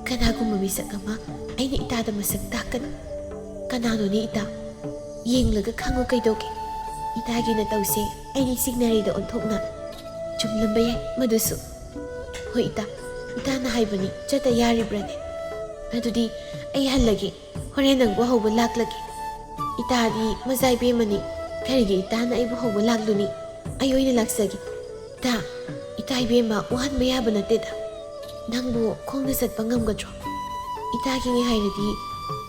ꯀꯅꯥꯒꯨꯝꯕ ꯃꯤꯁꯛ ꯑꯃ ꯑꯩꯅ ꯏꯇꯥꯗ ꯃꯁꯛ ꯇꯥꯛꯀꯅꯤ꯫ ꯀꯅꯥꯅꯣꯅꯦ ꯏꯇꯥ? ꯌꯦꯡꯂꯒ ꯈꯪꯉꯨ ꯀꯩꯗꯧꯒꯦ? ꯏꯇꯥꯒꯤ ꯅꯇꯧꯁꯦ ꯑꯩꯗꯤ ꯆꯤꯡꯅꯔꯦꯗ ꯑꯣꯟꯊꯣꯛꯅ꯫ ꯆꯨꯝꯂꯝꯕ ꯌꯥꯏ ꯃꯗꯨꯁꯨ꯫ ꯍꯣꯏ ꯏꯇꯥ, ꯏꯇꯥꯅ ꯍꯥꯏꯕꯅꯤ, ꯆꯠꯇ ꯌꯥꯔꯤꯕ꯭ꯔꯅꯦ? ꯑꯗꯨꯗꯤ ꯑꯩ ꯍꯜꯂꯒꯦ, ꯍꯣꯔꯦꯟ ꯅꯪꯕꯨ ꯍꯧꯕ ꯂꯥꯛꯂꯒꯦ꯫ ꯏꯇꯥꯗꯤ ꯃꯖꯥ ꯏꯕꯦꯝꯃꯅꯤ, ꯀꯔꯤꯒꯤ ꯏꯇꯥꯅ ꯑꯩꯕꯨ ꯍꯧꯕ ꯂꯥꯛꯂꯨꯅꯤ? ꯑꯩ ꯑꯣꯏꯅ ꯂꯥꯛꯆꯒꯦ꯫ ꯏꯇꯥ, ꯏꯇꯥ ꯏꯕꯦꯝꯃ, ꯋꯥꯍꯟꯕ ꯌꯥꯕ ꯅꯠꯇꯦꯗ꯫ ꯅꯪꯕꯨ ꯈꯣꯡꯅ ꯆꯠꯄ ꯉꯝꯒꯗ꯭ꯔꯣ? ꯏꯇꯥꯒꯤꯅꯤ ꯍꯥꯏꯔꯗꯤ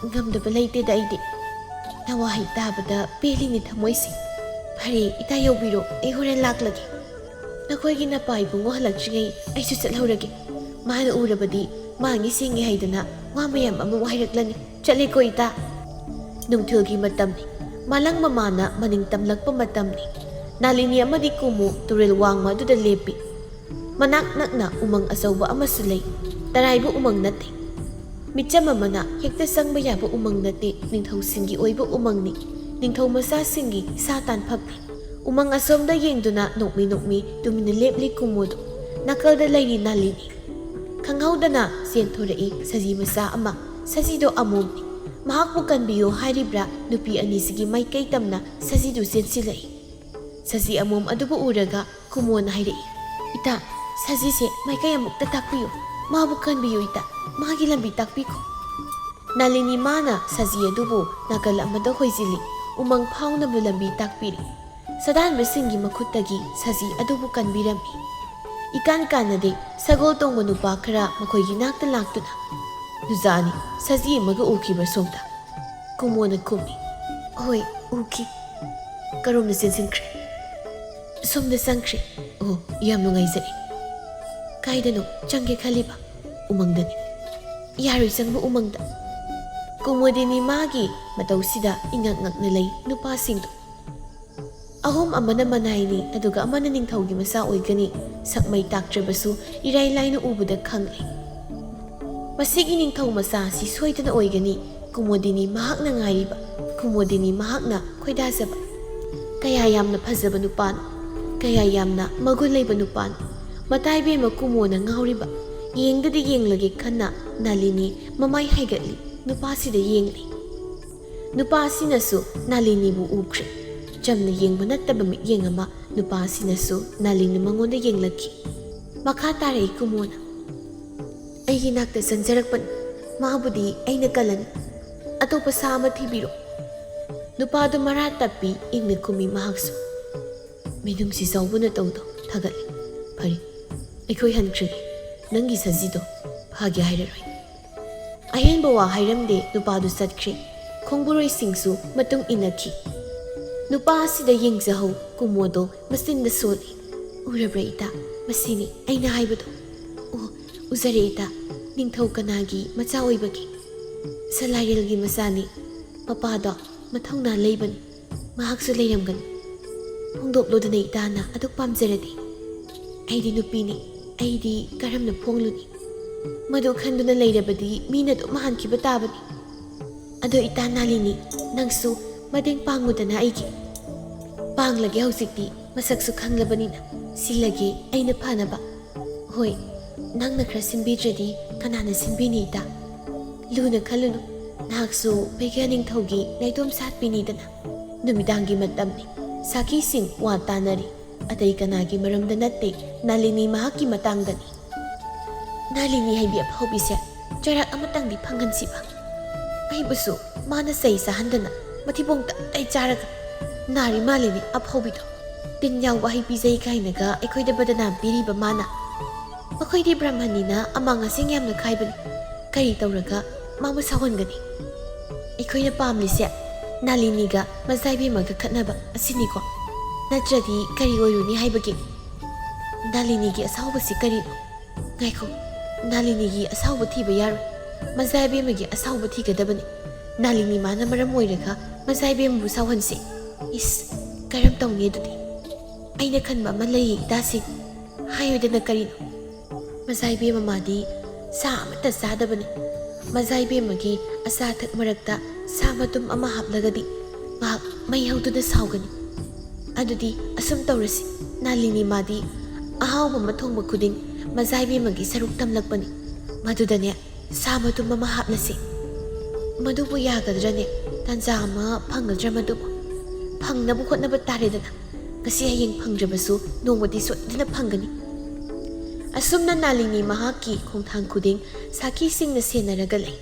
ꯉꯝꯗꯕ ꯂꯩꯇꯦꯗ ꯑꯩꯗꯤ꯫ ꯋꯥꯍꯩ ꯇꯥꯕꯗ ꯄꯦꯜꯂꯤꯅꯦ ꯊꯃꯣꯏꯁꯦ꯫ "ꯐꯔꯦ, ꯏꯇꯥ ꯌꯧꯕꯤꯔꯣ, ꯑꯩ ꯍꯣꯔꯦꯟ ꯂꯥꯛꯂꯒꯦ꯫ ꯅꯈꯣꯏꯒꯤ ꯅꯄꯥ ꯏꯕꯨꯡꯉꯣ ꯍꯜꯂꯛꯇ꯭ꯔꯤꯉꯩ ꯑꯩꯁꯨ ꯆꯠꯍꯧꯔꯒꯦ꯫ ꯃꯥꯅ ꯎꯔꯕꯗꯤ ꯃꯥꯡꯉꯤ ꯁꯦꯡꯉꯤ ꯍꯥꯏꯗꯅ ꯋꯥ ꯃꯌꯥꯝ ꯑꯃ ꯍꯥꯏꯔꯛꯂꯅꯤ꯫ ꯆꯠꯂꯦꯀꯣ ꯏꯇꯥ꯫" ꯅꯨꯡꯊꯤꯜꯒꯤ ꯃꯇꯝꯅꯤ꯫ ꯃꯥꯂꯪ ꯃꯃꯥꯅ ꯃꯅꯤꯡ ꯇꯝꯂꯛꯄ ꯃꯇꯝꯅꯤ꯫ ꯅꯥꯂꯤꯅꯤ ꯑꯃꯗꯤ ꯀꯨꯃꯨ ꯇꯨꯔꯦꯜ ꯋꯥꯡꯃ ꯑꯗꯨꯗ ꯂꯦꯞꯄꯤ꯫ ꯃꯅꯥꯛ ꯅꯛꯅ ꯎꯃꯪ ꯑꯆꯧꯕ ꯑꯃꯁꯨ ꯂꯩ꯫ ꯇꯔꯥꯏꯕ ꯎꯃꯪ ꯅꯠꯇꯦ꯫ ꯃꯤꯆꯝ ꯑꯃꯅ ꯍꯦꯛꯇ ꯆꯪꯕ ꯌꯥꯕ ꯎꯃꯪ ꯅꯠꯇꯦ, ꯅꯤꯡꯊꯧꯁꯤꯡꯒꯤ ꯑꯣꯏꯕ ꯎꯃꯪꯅꯤ꯫ ꯅꯤꯡꯊꯧ ꯃꯆꯥꯁꯤꯡꯒꯤ ꯁꯥ ꯇꯥꯟꯐꯝꯅꯤ꯫ ꯎꯃꯪ ꯑꯁꯣꯝꯗ ꯌꯦꯡꯗꯨꯅ ꯅꯣꯛꯃꯤ ꯅꯣꯛꯃꯤ ꯇꯨꯃꯤꯟꯅ ꯂꯦꯞꯂꯤ ꯀꯨꯃꯨꯗꯨ꯫ ꯅꯥꯀꯜꯗ ꯂꯩꯔꯤ ꯅꯥꯂꯤꯅꯤ꯫ ꯈꯪꯍꯧꯗꯅ ꯆꯦꯟꯊꯣꯔꯛꯏ ꯁꯖꯤ ꯃꯆꯥ ꯑꯃ꯫ ꯁꯖꯤꯗꯣ ꯑꯃꯣꯝꯅꯤ꯫ ꯃꯍꯥꯛꯄꯨ ꯀꯟꯕꯤꯌꯨ ꯍꯥꯏꯔꯤꯕ꯭ꯔꯥ, ꯅꯨꯄꯤ ꯑꯅꯤꯁꯤꯒꯤ ꯃꯥꯏꯀꯩ ꯇꯝꯅ ꯁꯖꯤꯗꯨ ꯆꯦꯟꯁꯤꯜꯂꯛꯏ꯫ ꯁꯖꯤ ꯑꯃꯣꯝ ꯑꯗꯨꯕꯨ ꯎꯔꯒ ꯀꯨꯃꯣꯅ ꯍꯥꯏꯔꯛꯏ, "ꯏꯇꯥ, ꯁꯖꯤꯁꯦ ꯃꯥꯏꯀꯩ ꯑꯃꯨꯛꯇ ꯇꯥꯛꯄꯤꯌꯨ꯫ ꯃꯥꯕꯨ ꯀꯟꯕꯤꯌꯨ ꯏꯇꯥ꯫ ꯃꯥꯒꯤ ꯂꯝꯕꯤ ꯇꯥꯛꯄꯤꯈꯣ꯫" ꯅꯥꯂꯤꯅꯤ ꯃꯥꯅ ꯁꯖꯤ ꯑꯗꯨꯕꯨ ꯅꯥꯀꯜ ꯑꯃꯗ ꯍꯣꯏꯖꯤꯜꯂꯤ꯫ ꯎꯃꯪ ꯐꯥꯎꯅꯕ ꯂꯝꯕꯤ ꯇꯥꯛꯄꯤꯔꯤ꯫ ꯁꯥꯗꯥꯟꯕꯁꯤꯡꯒꯤ ꯃꯈꯨꯠꯇꯒꯤ ꯁꯖꯤ ꯑꯗꯨꯕꯨ ꯀꯟꯕꯤꯔꯝꯃꯤ꯫ ꯏꯀꯥꯟ ꯀꯥꯟꯅꯗꯦ, ꯁꯒꯣꯜ ꯇꯣꯡꯕ ꯅꯨꯄꯥ ꯈꯔ ꯃꯈꯣꯏꯒꯤ ꯅꯥꯛꯇ ꯂꯥꯛꯇꯨꯅ, "ꯅꯨꯖꯥꯅꯤ, ꯁꯖꯤ ꯑꯃꯒ ꯎꯈꯤꯕ꯭ꯔꯥ ꯁꯣꯝꯗ?" ꯀꯨꯃꯣꯅ ꯈꯨꯝꯃꯤ, "ꯍꯣꯏ, ꯎꯈꯤ꯫" "ꯀꯔꯣꯝꯗ ꯆꯦꯟꯁꯤꯟꯈ꯭ꯔꯦ?" "ꯁꯣꯝꯗ ꯆꯪꯈ꯭ꯔꯦ꯫" "ꯑꯣ, ꯌꯥꯝ ꯅꯨꯡꯉꯥꯏꯖꯔꯦ꯫" "ꯀꯥꯏꯗꯅꯣ ꯆꯪꯒꯦ ꯈꯜꯂꯤꯕ?" "ꯎꯃꯪꯗꯅꯤ꯫" "ꯌꯥꯔꯣꯏ ꯆꯪꯕ ꯎꯃꯪꯗ꯫" ꯀꯨꯃꯣꯗꯤꯅꯤ ꯃꯥꯒꯤ ꯃꯇꯧꯁꯤꯗ ꯏꯉꯛ ꯉꯛꯅ ꯂꯩ ꯅꯨꯄꯥꯁꯤꯡꯗꯣ꯫ ꯑꯍꯨꯝ ꯑꯃꯅ ꯃꯅꯥꯏꯅꯤ, ꯑꯗꯨꯒ ꯑꯃꯅ ꯅꯤꯡꯊꯧꯒꯤ ꯃꯆꯥ ꯑꯣꯏꯒꯅꯤ꯫ ꯁꯛꯃꯩ ꯇꯥꯛꯇ꯭ꯔꯕꯁꯨ ꯏꯔꯥꯏ ꯂꯥꯏꯅ ꯎꯕꯗ ꯈꯪꯂꯦ꯫ ꯃꯁꯤꯒꯤ ꯅꯤꯡꯊꯧ ꯃꯆꯥ ꯑꯁꯤ ꯁꯣꯏꯗꯅ ꯑꯣꯏꯒꯅꯤ꯫ ꯀꯨꯃꯣꯗꯤꯅꯤ ꯃꯍꯥꯛꯅ ꯉꯥꯏꯔꯤꯕ, ꯀꯨꯃꯣꯗꯤꯅꯤ ꯃꯍꯥꯛꯅ ꯈꯣꯏꯗꯥꯖꯕ꯫ ꯀꯌꯥ ꯌꯥꯝꯅ ꯐꯖꯕ ꯅꯨꯄꯥꯅꯣ, ꯀꯌꯥ ꯌꯥꯝꯅ ꯃꯒꯨꯟ ꯂꯩꯕ ꯅꯨꯄꯥꯅꯣ꯫ ꯃꯇꯥꯏꯕꯦꯝꯃ ꯀꯨꯃꯣꯅ ꯉꯥꯎꯔꯤꯕ꯫ ꯌꯦꯡꯗꯗꯤ ꯌꯦꯡꯂꯒꯦ ꯈꯟꯅ ꯅꯥꯂꯤꯅꯤ ꯃꯃꯥꯏ ꯍꯥꯏꯒꯠꯂꯤ, ꯅꯨꯄꯥꯁꯤꯗ ꯌꯦꯡꯂꯤ꯫ ꯅꯨꯄꯥ ꯑꯁꯤꯅꯁꯨ ꯅꯥꯂꯤꯅꯤꯕꯨ ꯎꯈ꯭ꯔꯦ꯫ ꯆꯝꯅ ꯌꯦꯡꯕ ꯅꯠꯇꯕ ꯃꯤꯠꯌꯦꯡ ꯑꯃ ꯅꯨꯄꯥ ꯑꯁꯤꯅꯁꯨ ꯅꯥꯂꯤꯅꯤ ꯃꯉꯣꯟꯗ ꯌꯦꯡꯂꯛꯈꯤ꯫ ꯃꯈꯥ ꯇꯥꯔꯛꯏ ꯀꯨꯃꯣꯅ, "ꯑꯩꯒꯤ ꯅꯥꯛꯇ ꯆꯪꯖꯔꯛꯄꯅꯤ꯫ ꯃꯥꯕꯨꯗꯤ ꯑꯩꯅ ꯀꯜꯂꯅꯤ꯫ ꯑꯇꯣꯞꯄ ꯁꯥ ꯑꯃ ꯊꯤꯕꯤꯔꯣ꯫" ꯅꯨꯄꯥꯗꯨ ꯃꯔꯥ ꯇꯞꯄꯤ, ꯏꯪꯅ ꯈꯨꯝꯃꯤ ꯃꯍꯥꯛꯁꯨ꯫ ꯃꯤꯅꯨꯡꯁꯤ ꯆꯥꯎꯕ ꯅꯇꯧꯗꯣ ꯊꯥꯒꯠꯂꯤ꯫ "ꯐꯔꯦ, ꯑꯩꯈꯣꯏ ꯍꯟꯈ꯭ꯔꯒꯦ꯫ ꯅꯪꯒꯤ ꯁꯖꯤꯗꯣ ꯐꯥꯒꯦ ꯍꯥꯏꯔꯔꯣꯏ꯫" ꯑꯍꯦꯟꯕ ꯋꯥ ꯍꯥꯏꯔꯝꯗꯦ, ꯅꯨꯄꯥꯗꯨ ꯆꯠꯈ꯭ꯔꯦ꯫ ꯈꯣꯡꯕꯨꯔꯣꯏꯁꯤꯡꯁꯨ ꯃꯇꯨꯡ ꯏꯟꯅꯈꯤ꯫ "ꯅꯨꯄꯥ ꯑꯁꯤꯗ ꯌꯦꯡꯖꯍꯧ, ꯀꯨꯃꯣꯗꯣ ꯃꯆꯤꯟꯗ ꯁꯣꯜꯂꯤ꯫ ꯎꯔꯕ꯭ꯔꯥ ꯏꯇꯥ? ꯃꯁꯤꯅꯤ ꯑꯩꯅ ꯍꯥꯏꯕꯗꯣ꯫ ꯑꯣ, ꯎꯖꯔꯦ ꯏꯇꯥ, ꯅꯤꯡꯊꯧ ꯀꯅꯥꯒꯤ ꯃꯆꯥ ꯑꯣꯏꯕꯒꯦ? ꯁꯂꯥꯏꯔꯦꯜꯒꯤ ꯃꯆꯥꯅꯤ꯫ ꯃꯄꯥꯗꯣ ꯃꯊꯧꯅꯥ ꯂꯩꯕꯅꯤ, ꯃꯍꯥꯛꯁꯨ ꯂꯩꯔꯝꯒꯅꯤ꯫ ꯐꯣꯡꯗꯣꯛꯂꯨꯗꯅ ꯏꯇꯥꯅ ꯑꯗꯨꯛ ꯄꯥꯝꯖꯔꯗꯤ꯫ ꯑꯩꯗꯤ ꯅꯨꯄꯤꯅꯤ, ꯑꯩꯗꯤ ꯀꯔꯝꯅ ꯐꯣꯡꯂꯨꯅꯤ? ꯃꯗꯨ ꯈꯟꯗꯨꯅ ꯂꯩꯔꯕꯗꯤ ꯃꯤꯅ ꯑꯗꯨꯝ ꯍꯟꯈꯤꯕ ꯇꯥꯕꯅꯤ꯫ ꯑꯗꯣ ꯏꯇꯥ ꯅꯥꯂꯤꯅꯤ, ꯅꯪꯁꯨ ꯃꯇꯦꯡ ꯄꯥꯡꯉꯨꯗꯅ ꯑꯩꯒꯤ꯫ ꯄꯥꯡꯂꯒꯦ ꯍꯧꯖꯤꯛꯇꯤ, ꯃꯁꯛꯁꯨ ꯈꯪꯂꯕꯅꯤꯅ꯫ ꯁꯤꯜꯂꯒꯦ ꯑꯩꯅ ꯐꯅꯕ꯫ ꯍꯣꯏ, ꯅꯪꯅ ꯈꯔ ꯁꯤꯟꯕꯤꯗ꯭ꯔꯗꯤ ꯀꯅꯥꯅ ꯁꯤꯟꯕꯤꯅꯤ ꯏꯇꯥ? ꯂꯨꯅ ꯈꯜꯂꯨꯅꯨ, ꯅꯍꯥꯛꯁꯨ ꯄꯩꯒ꯭ꯌꯥ ꯅꯤꯡꯊꯧꯒꯤ ꯅꯥꯏꯇꯣꯝ ꯁꯥꯠꯄꯤꯅꯤꯗꯅ꯫ ꯅꯨꯃꯤꯗꯥꯡꯒꯤ ꯃꯇꯝꯅꯤ, ꯁꯥꯈꯤꯁꯤꯡ ꯋꯥ ꯇꯥꯅꯔꯤ꯫ ꯑꯇꯩ ꯀꯅꯥꯒꯤ ꯃꯔꯝꯗ ꯅꯠꯇꯦ, ꯅꯥꯂꯤꯅꯤ ꯃꯍꯥꯛꯀꯤ ꯃꯇꯥꯡꯗꯅꯤ꯫ ꯅꯥꯂꯤꯅꯤ ꯍꯥꯏꯕꯤ ꯑꯐꯥꯎꯕꯤꯁꯦ ꯆꯔꯥꯛ ꯑꯃꯇꯪꯗꯤ ꯐꯪꯍꯟꯁꯤꯕ꯫ ꯑꯩꯕꯨꯁꯨ ꯃꯥꯅ ꯆꯩ ꯆꯥꯍꯟꯗꯅ ꯃꯊꯤꯕꯣꯡ ꯇꯞ ꯇꯥꯏ ꯆꯥꯔꯒ ꯅꯥꯔꯤ ꯃꯥꯜꯂꯤꯅꯤ ꯑꯐꯥꯎꯕꯤꯗꯣ꯫ ꯇꯤꯟ ꯌꯥꯎꯕ ꯍꯩ ꯄꯤꯖꯩ ꯀꯥꯏꯅꯒ ꯑꯩꯈꯣꯏꯗ ꯕꯗꯅꯥꯝ ꯄꯤꯔꯤꯕ ꯃꯥꯅ꯫ ꯃꯈꯣꯏꯗꯤ ꯕ꯭ꯔꯍꯃꯟꯅꯤꯅ ꯑꯃꯥꯡ ꯑꯁꯦꯡ ꯌꯥꯝꯅ ꯈꯥꯏꯕꯅꯤ꯫ ꯀꯔꯤ ꯇꯧꯔꯒ ꯃꯥꯕꯨ ꯁꯥꯎꯍꯟꯒꯅꯤ? ꯑꯩꯈꯣꯏꯅ ꯄꯥꯝꯂꯤꯁꯦ ꯅꯥꯂꯤꯅꯤꯒ ꯃꯖꯥꯏꯕꯦꯝꯃꯒ ꯈꯠꯅꯕ ꯑꯁꯤꯅꯤꯀꯣ꯫ ꯅꯠꯇ꯭ꯔꯗꯤ ꯀꯔꯤ ꯑꯣꯏꯔꯨꯅꯤ ꯍꯥꯏꯕꯒꯦ? ꯅꯥꯂꯤꯅꯤꯒꯤ ꯑꯁꯥꯎꯕꯁꯤ ꯀꯔꯤꯅꯣ? ꯉꯥꯏꯈꯣ, ꯅꯥꯂꯤꯅꯤꯒꯤ ꯑꯁꯥꯎꯕ ꯊꯤꯕ ꯌꯥꯔꯣꯏ꯫ ꯃꯖꯥꯏꯕꯦꯝꯃꯒꯤ ꯑꯁꯥꯎꯕ ꯊꯤꯒꯗꯕꯅꯤ꯫ ꯅꯥꯂꯤꯅꯤ ꯃꯥꯅ ꯃꯔꯝ ꯑꯣꯏꯔꯒ ꯃꯖꯥꯏꯕꯦꯝꯃꯕꯨ ꯁꯥꯎꯍꯟꯁꯤ꯫ ꯏꯁ, ꯀꯔꯝ ꯇꯧꯅꯤ ꯑꯗꯨꯗꯤ? ꯑꯩꯅ ꯈꯟꯕ ꯑꯃ ꯂꯩꯌꯦ ꯏꯇꯥꯁꯤꯡ꯫ ꯍꯥꯏꯌꯨꯗꯅ ꯀꯔꯤꯅꯣ? ꯃꯖꯥꯏꯕꯦꯝꯃ ꯃꯥꯗꯤ ꯁꯥ ꯑꯃꯠꯇ ꯆꯥꯗꯕꯅꯤ꯫ ꯃꯖꯥꯏꯕꯦꯝꯃꯒꯤ ꯑꯆꯥ ꯑꯊꯛ ꯃꯔꯛꯇ ꯁꯥ ꯃꯇꯨꯝ ꯑꯃ ꯍꯥꯞꯂꯒꯗꯤ ꯃꯍꯥꯛ ꯃꯩ ꯍꯧꯗꯨꯅ ꯁꯥꯎꯒꯅꯤ꯫ ꯑꯗꯨꯗꯤ ꯑꯁꯨꯝ ꯇꯧꯔꯁꯤ, ꯅꯥꯂꯤꯅꯤ ꯃꯥꯗꯤ ꯑꯍꯥꯎꯕ ꯑꯃ ꯊꯣꯡꯕ ꯈꯨꯗꯤꯡ ꯃꯖꯥꯏꯕꯦꯝꯃꯒꯤ ꯁꯔꯨꯛ ꯇꯝꯂꯛꯄꯅꯤ꯫ ꯃꯗꯨꯗꯅꯦ ꯁꯥ ꯃꯇꯨꯝ ꯑꯃ ꯍꯥꯞꯂꯁꯤ꯫ ꯃꯗꯨꯕꯨ ꯌꯥꯒꯗ꯭ꯔꯅꯦ? ꯇꯥꯟꯖꯥ ꯑꯃ ꯐꯪꯒꯗ꯭ꯔꯥ ꯃꯗꯨꯕꯨ? ꯐꯪꯅꯕ ꯍꯣꯠꯅꯕ ꯇꯥꯔꯦꯗꯅ꯫ ꯉꯁꯤ ꯍꯌꯦꯡ ꯐꯪꯗ꯭ꯔꯕꯁꯨ ꯅꯣꯡꯃꯗꯤ ꯁꯣꯏꯗꯅ ꯐꯪꯒꯅꯤ꯫ ꯑꯁꯨꯝꯅ ꯅꯥꯂꯤꯅꯤ ꯃꯍꯥꯛꯀꯤ ꯈꯣꯡꯊꯥꯡ ꯈꯨꯗꯤꯡ ꯁꯥꯈꯤꯁꯤꯡꯅ ꯁꯦꯟꯅꯔꯒ ꯂꯩ꯫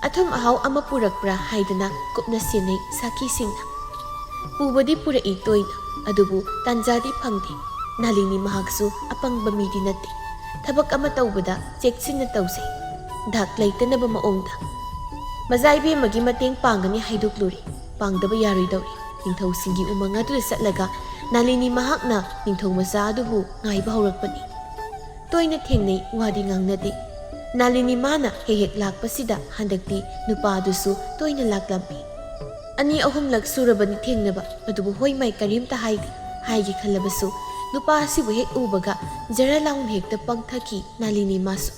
ꯑꯊꯨꯝ ꯑꯍꯥꯎ ꯑꯃ ꯄꯨꯔꯛꯄ꯭ꯔꯥ ꯍꯥꯏꯗꯅ ꯀꯨꯞꯅ ꯁꯦꯟꯅꯩ ꯁꯥꯈꯤꯁꯤꯡꯅ꯫ ꯄꯨꯕꯗꯤ ꯄꯨꯔꯛꯏ ꯇꯣꯏꯅ, ꯑꯗꯨꯕꯨ ꯇꯥꯟꯖꯥꯗꯤ ꯐꯪꯗꯦ꯫ ꯅꯥꯂꯤꯅꯤ ꯃꯍꯥꯛꯁꯨ ꯑꯄꯪꯕ ꯃꯤꯗꯤ ꯅꯠꯇꯦ꯫ ꯊꯕꯛ ꯑꯃ ꯇꯧꯕꯗ ꯆꯦꯛꯁꯤꯟꯅ ꯇꯧꯖꯩ, ꯗꯥꯛ ꯂꯩꯇꯅꯕ ꯃꯑꯣꯡꯗ꯫ ꯃꯆꯥ ꯏꯕꯦꯝꯃꯒꯤ ꯃꯇꯦꯡ ꯄꯥꯡꯒꯅꯤ ꯍꯥꯏꯗꯣꯛꯂꯨꯔꯦ꯫ ꯄꯥꯡꯗꯕ ꯌꯥꯔꯣꯏꯗꯧꯔꯦ꯫ ꯅꯤꯡꯊꯧꯁꯤꯡꯒꯤ ꯎꯃꯪ ꯑꯗꯨꯗ ꯆꯠꯂꯒ ꯅꯥꯂꯤꯅꯤ ꯃꯍꯥꯛꯅ ꯅꯤꯡꯊꯧ ꯃꯆꯥ ꯑꯗꯨꯕꯨ ꯉꯥꯏꯕ ꯍꯧꯔꯛꯄꯅꯤ꯫ ꯇꯣꯏꯅ ꯊꯦꯡꯅꯩ, ꯋꯥꯗꯤ ꯉꯥꯡꯅꯗꯦ꯫ ꯅꯥꯂꯤꯅꯤ ꯃꯥꯅ ꯍꯦꯛ ꯍꯦꯛ ꯂꯥꯛꯄꯁꯤꯗ ꯍꯟꯗꯛꯇꯤ ꯅꯨꯄꯥ ꯑꯗꯨꯁꯨ ꯇꯣꯏꯅ ꯂꯥꯛꯂꯝꯃꯤ꯫ ꯑꯅꯤ ꯑꯍꯨꯝꯂꯛ ꯁꯨꯔꯕꯅꯤ ꯊꯦꯡꯅꯕ, ꯑꯗꯨꯕꯨ ꯍꯣꯏ ꯃꯥꯏ ꯀꯔꯤꯝꯇ ꯍꯥꯏꯗꯦ꯫ ꯍꯥꯏꯒꯦ ꯈꯜꯂꯕꯁꯨ ꯅꯨꯄꯥ ꯑꯁꯤꯕꯨ ꯍꯦꯛ ꯎꯕꯒ ꯖꯔ ꯂꯥꯎꯅ ꯍꯦꯛꯇ ꯄꯪꯊꯈꯤ ꯅꯥꯂꯤꯅꯤ ꯃꯥꯁꯨ꯫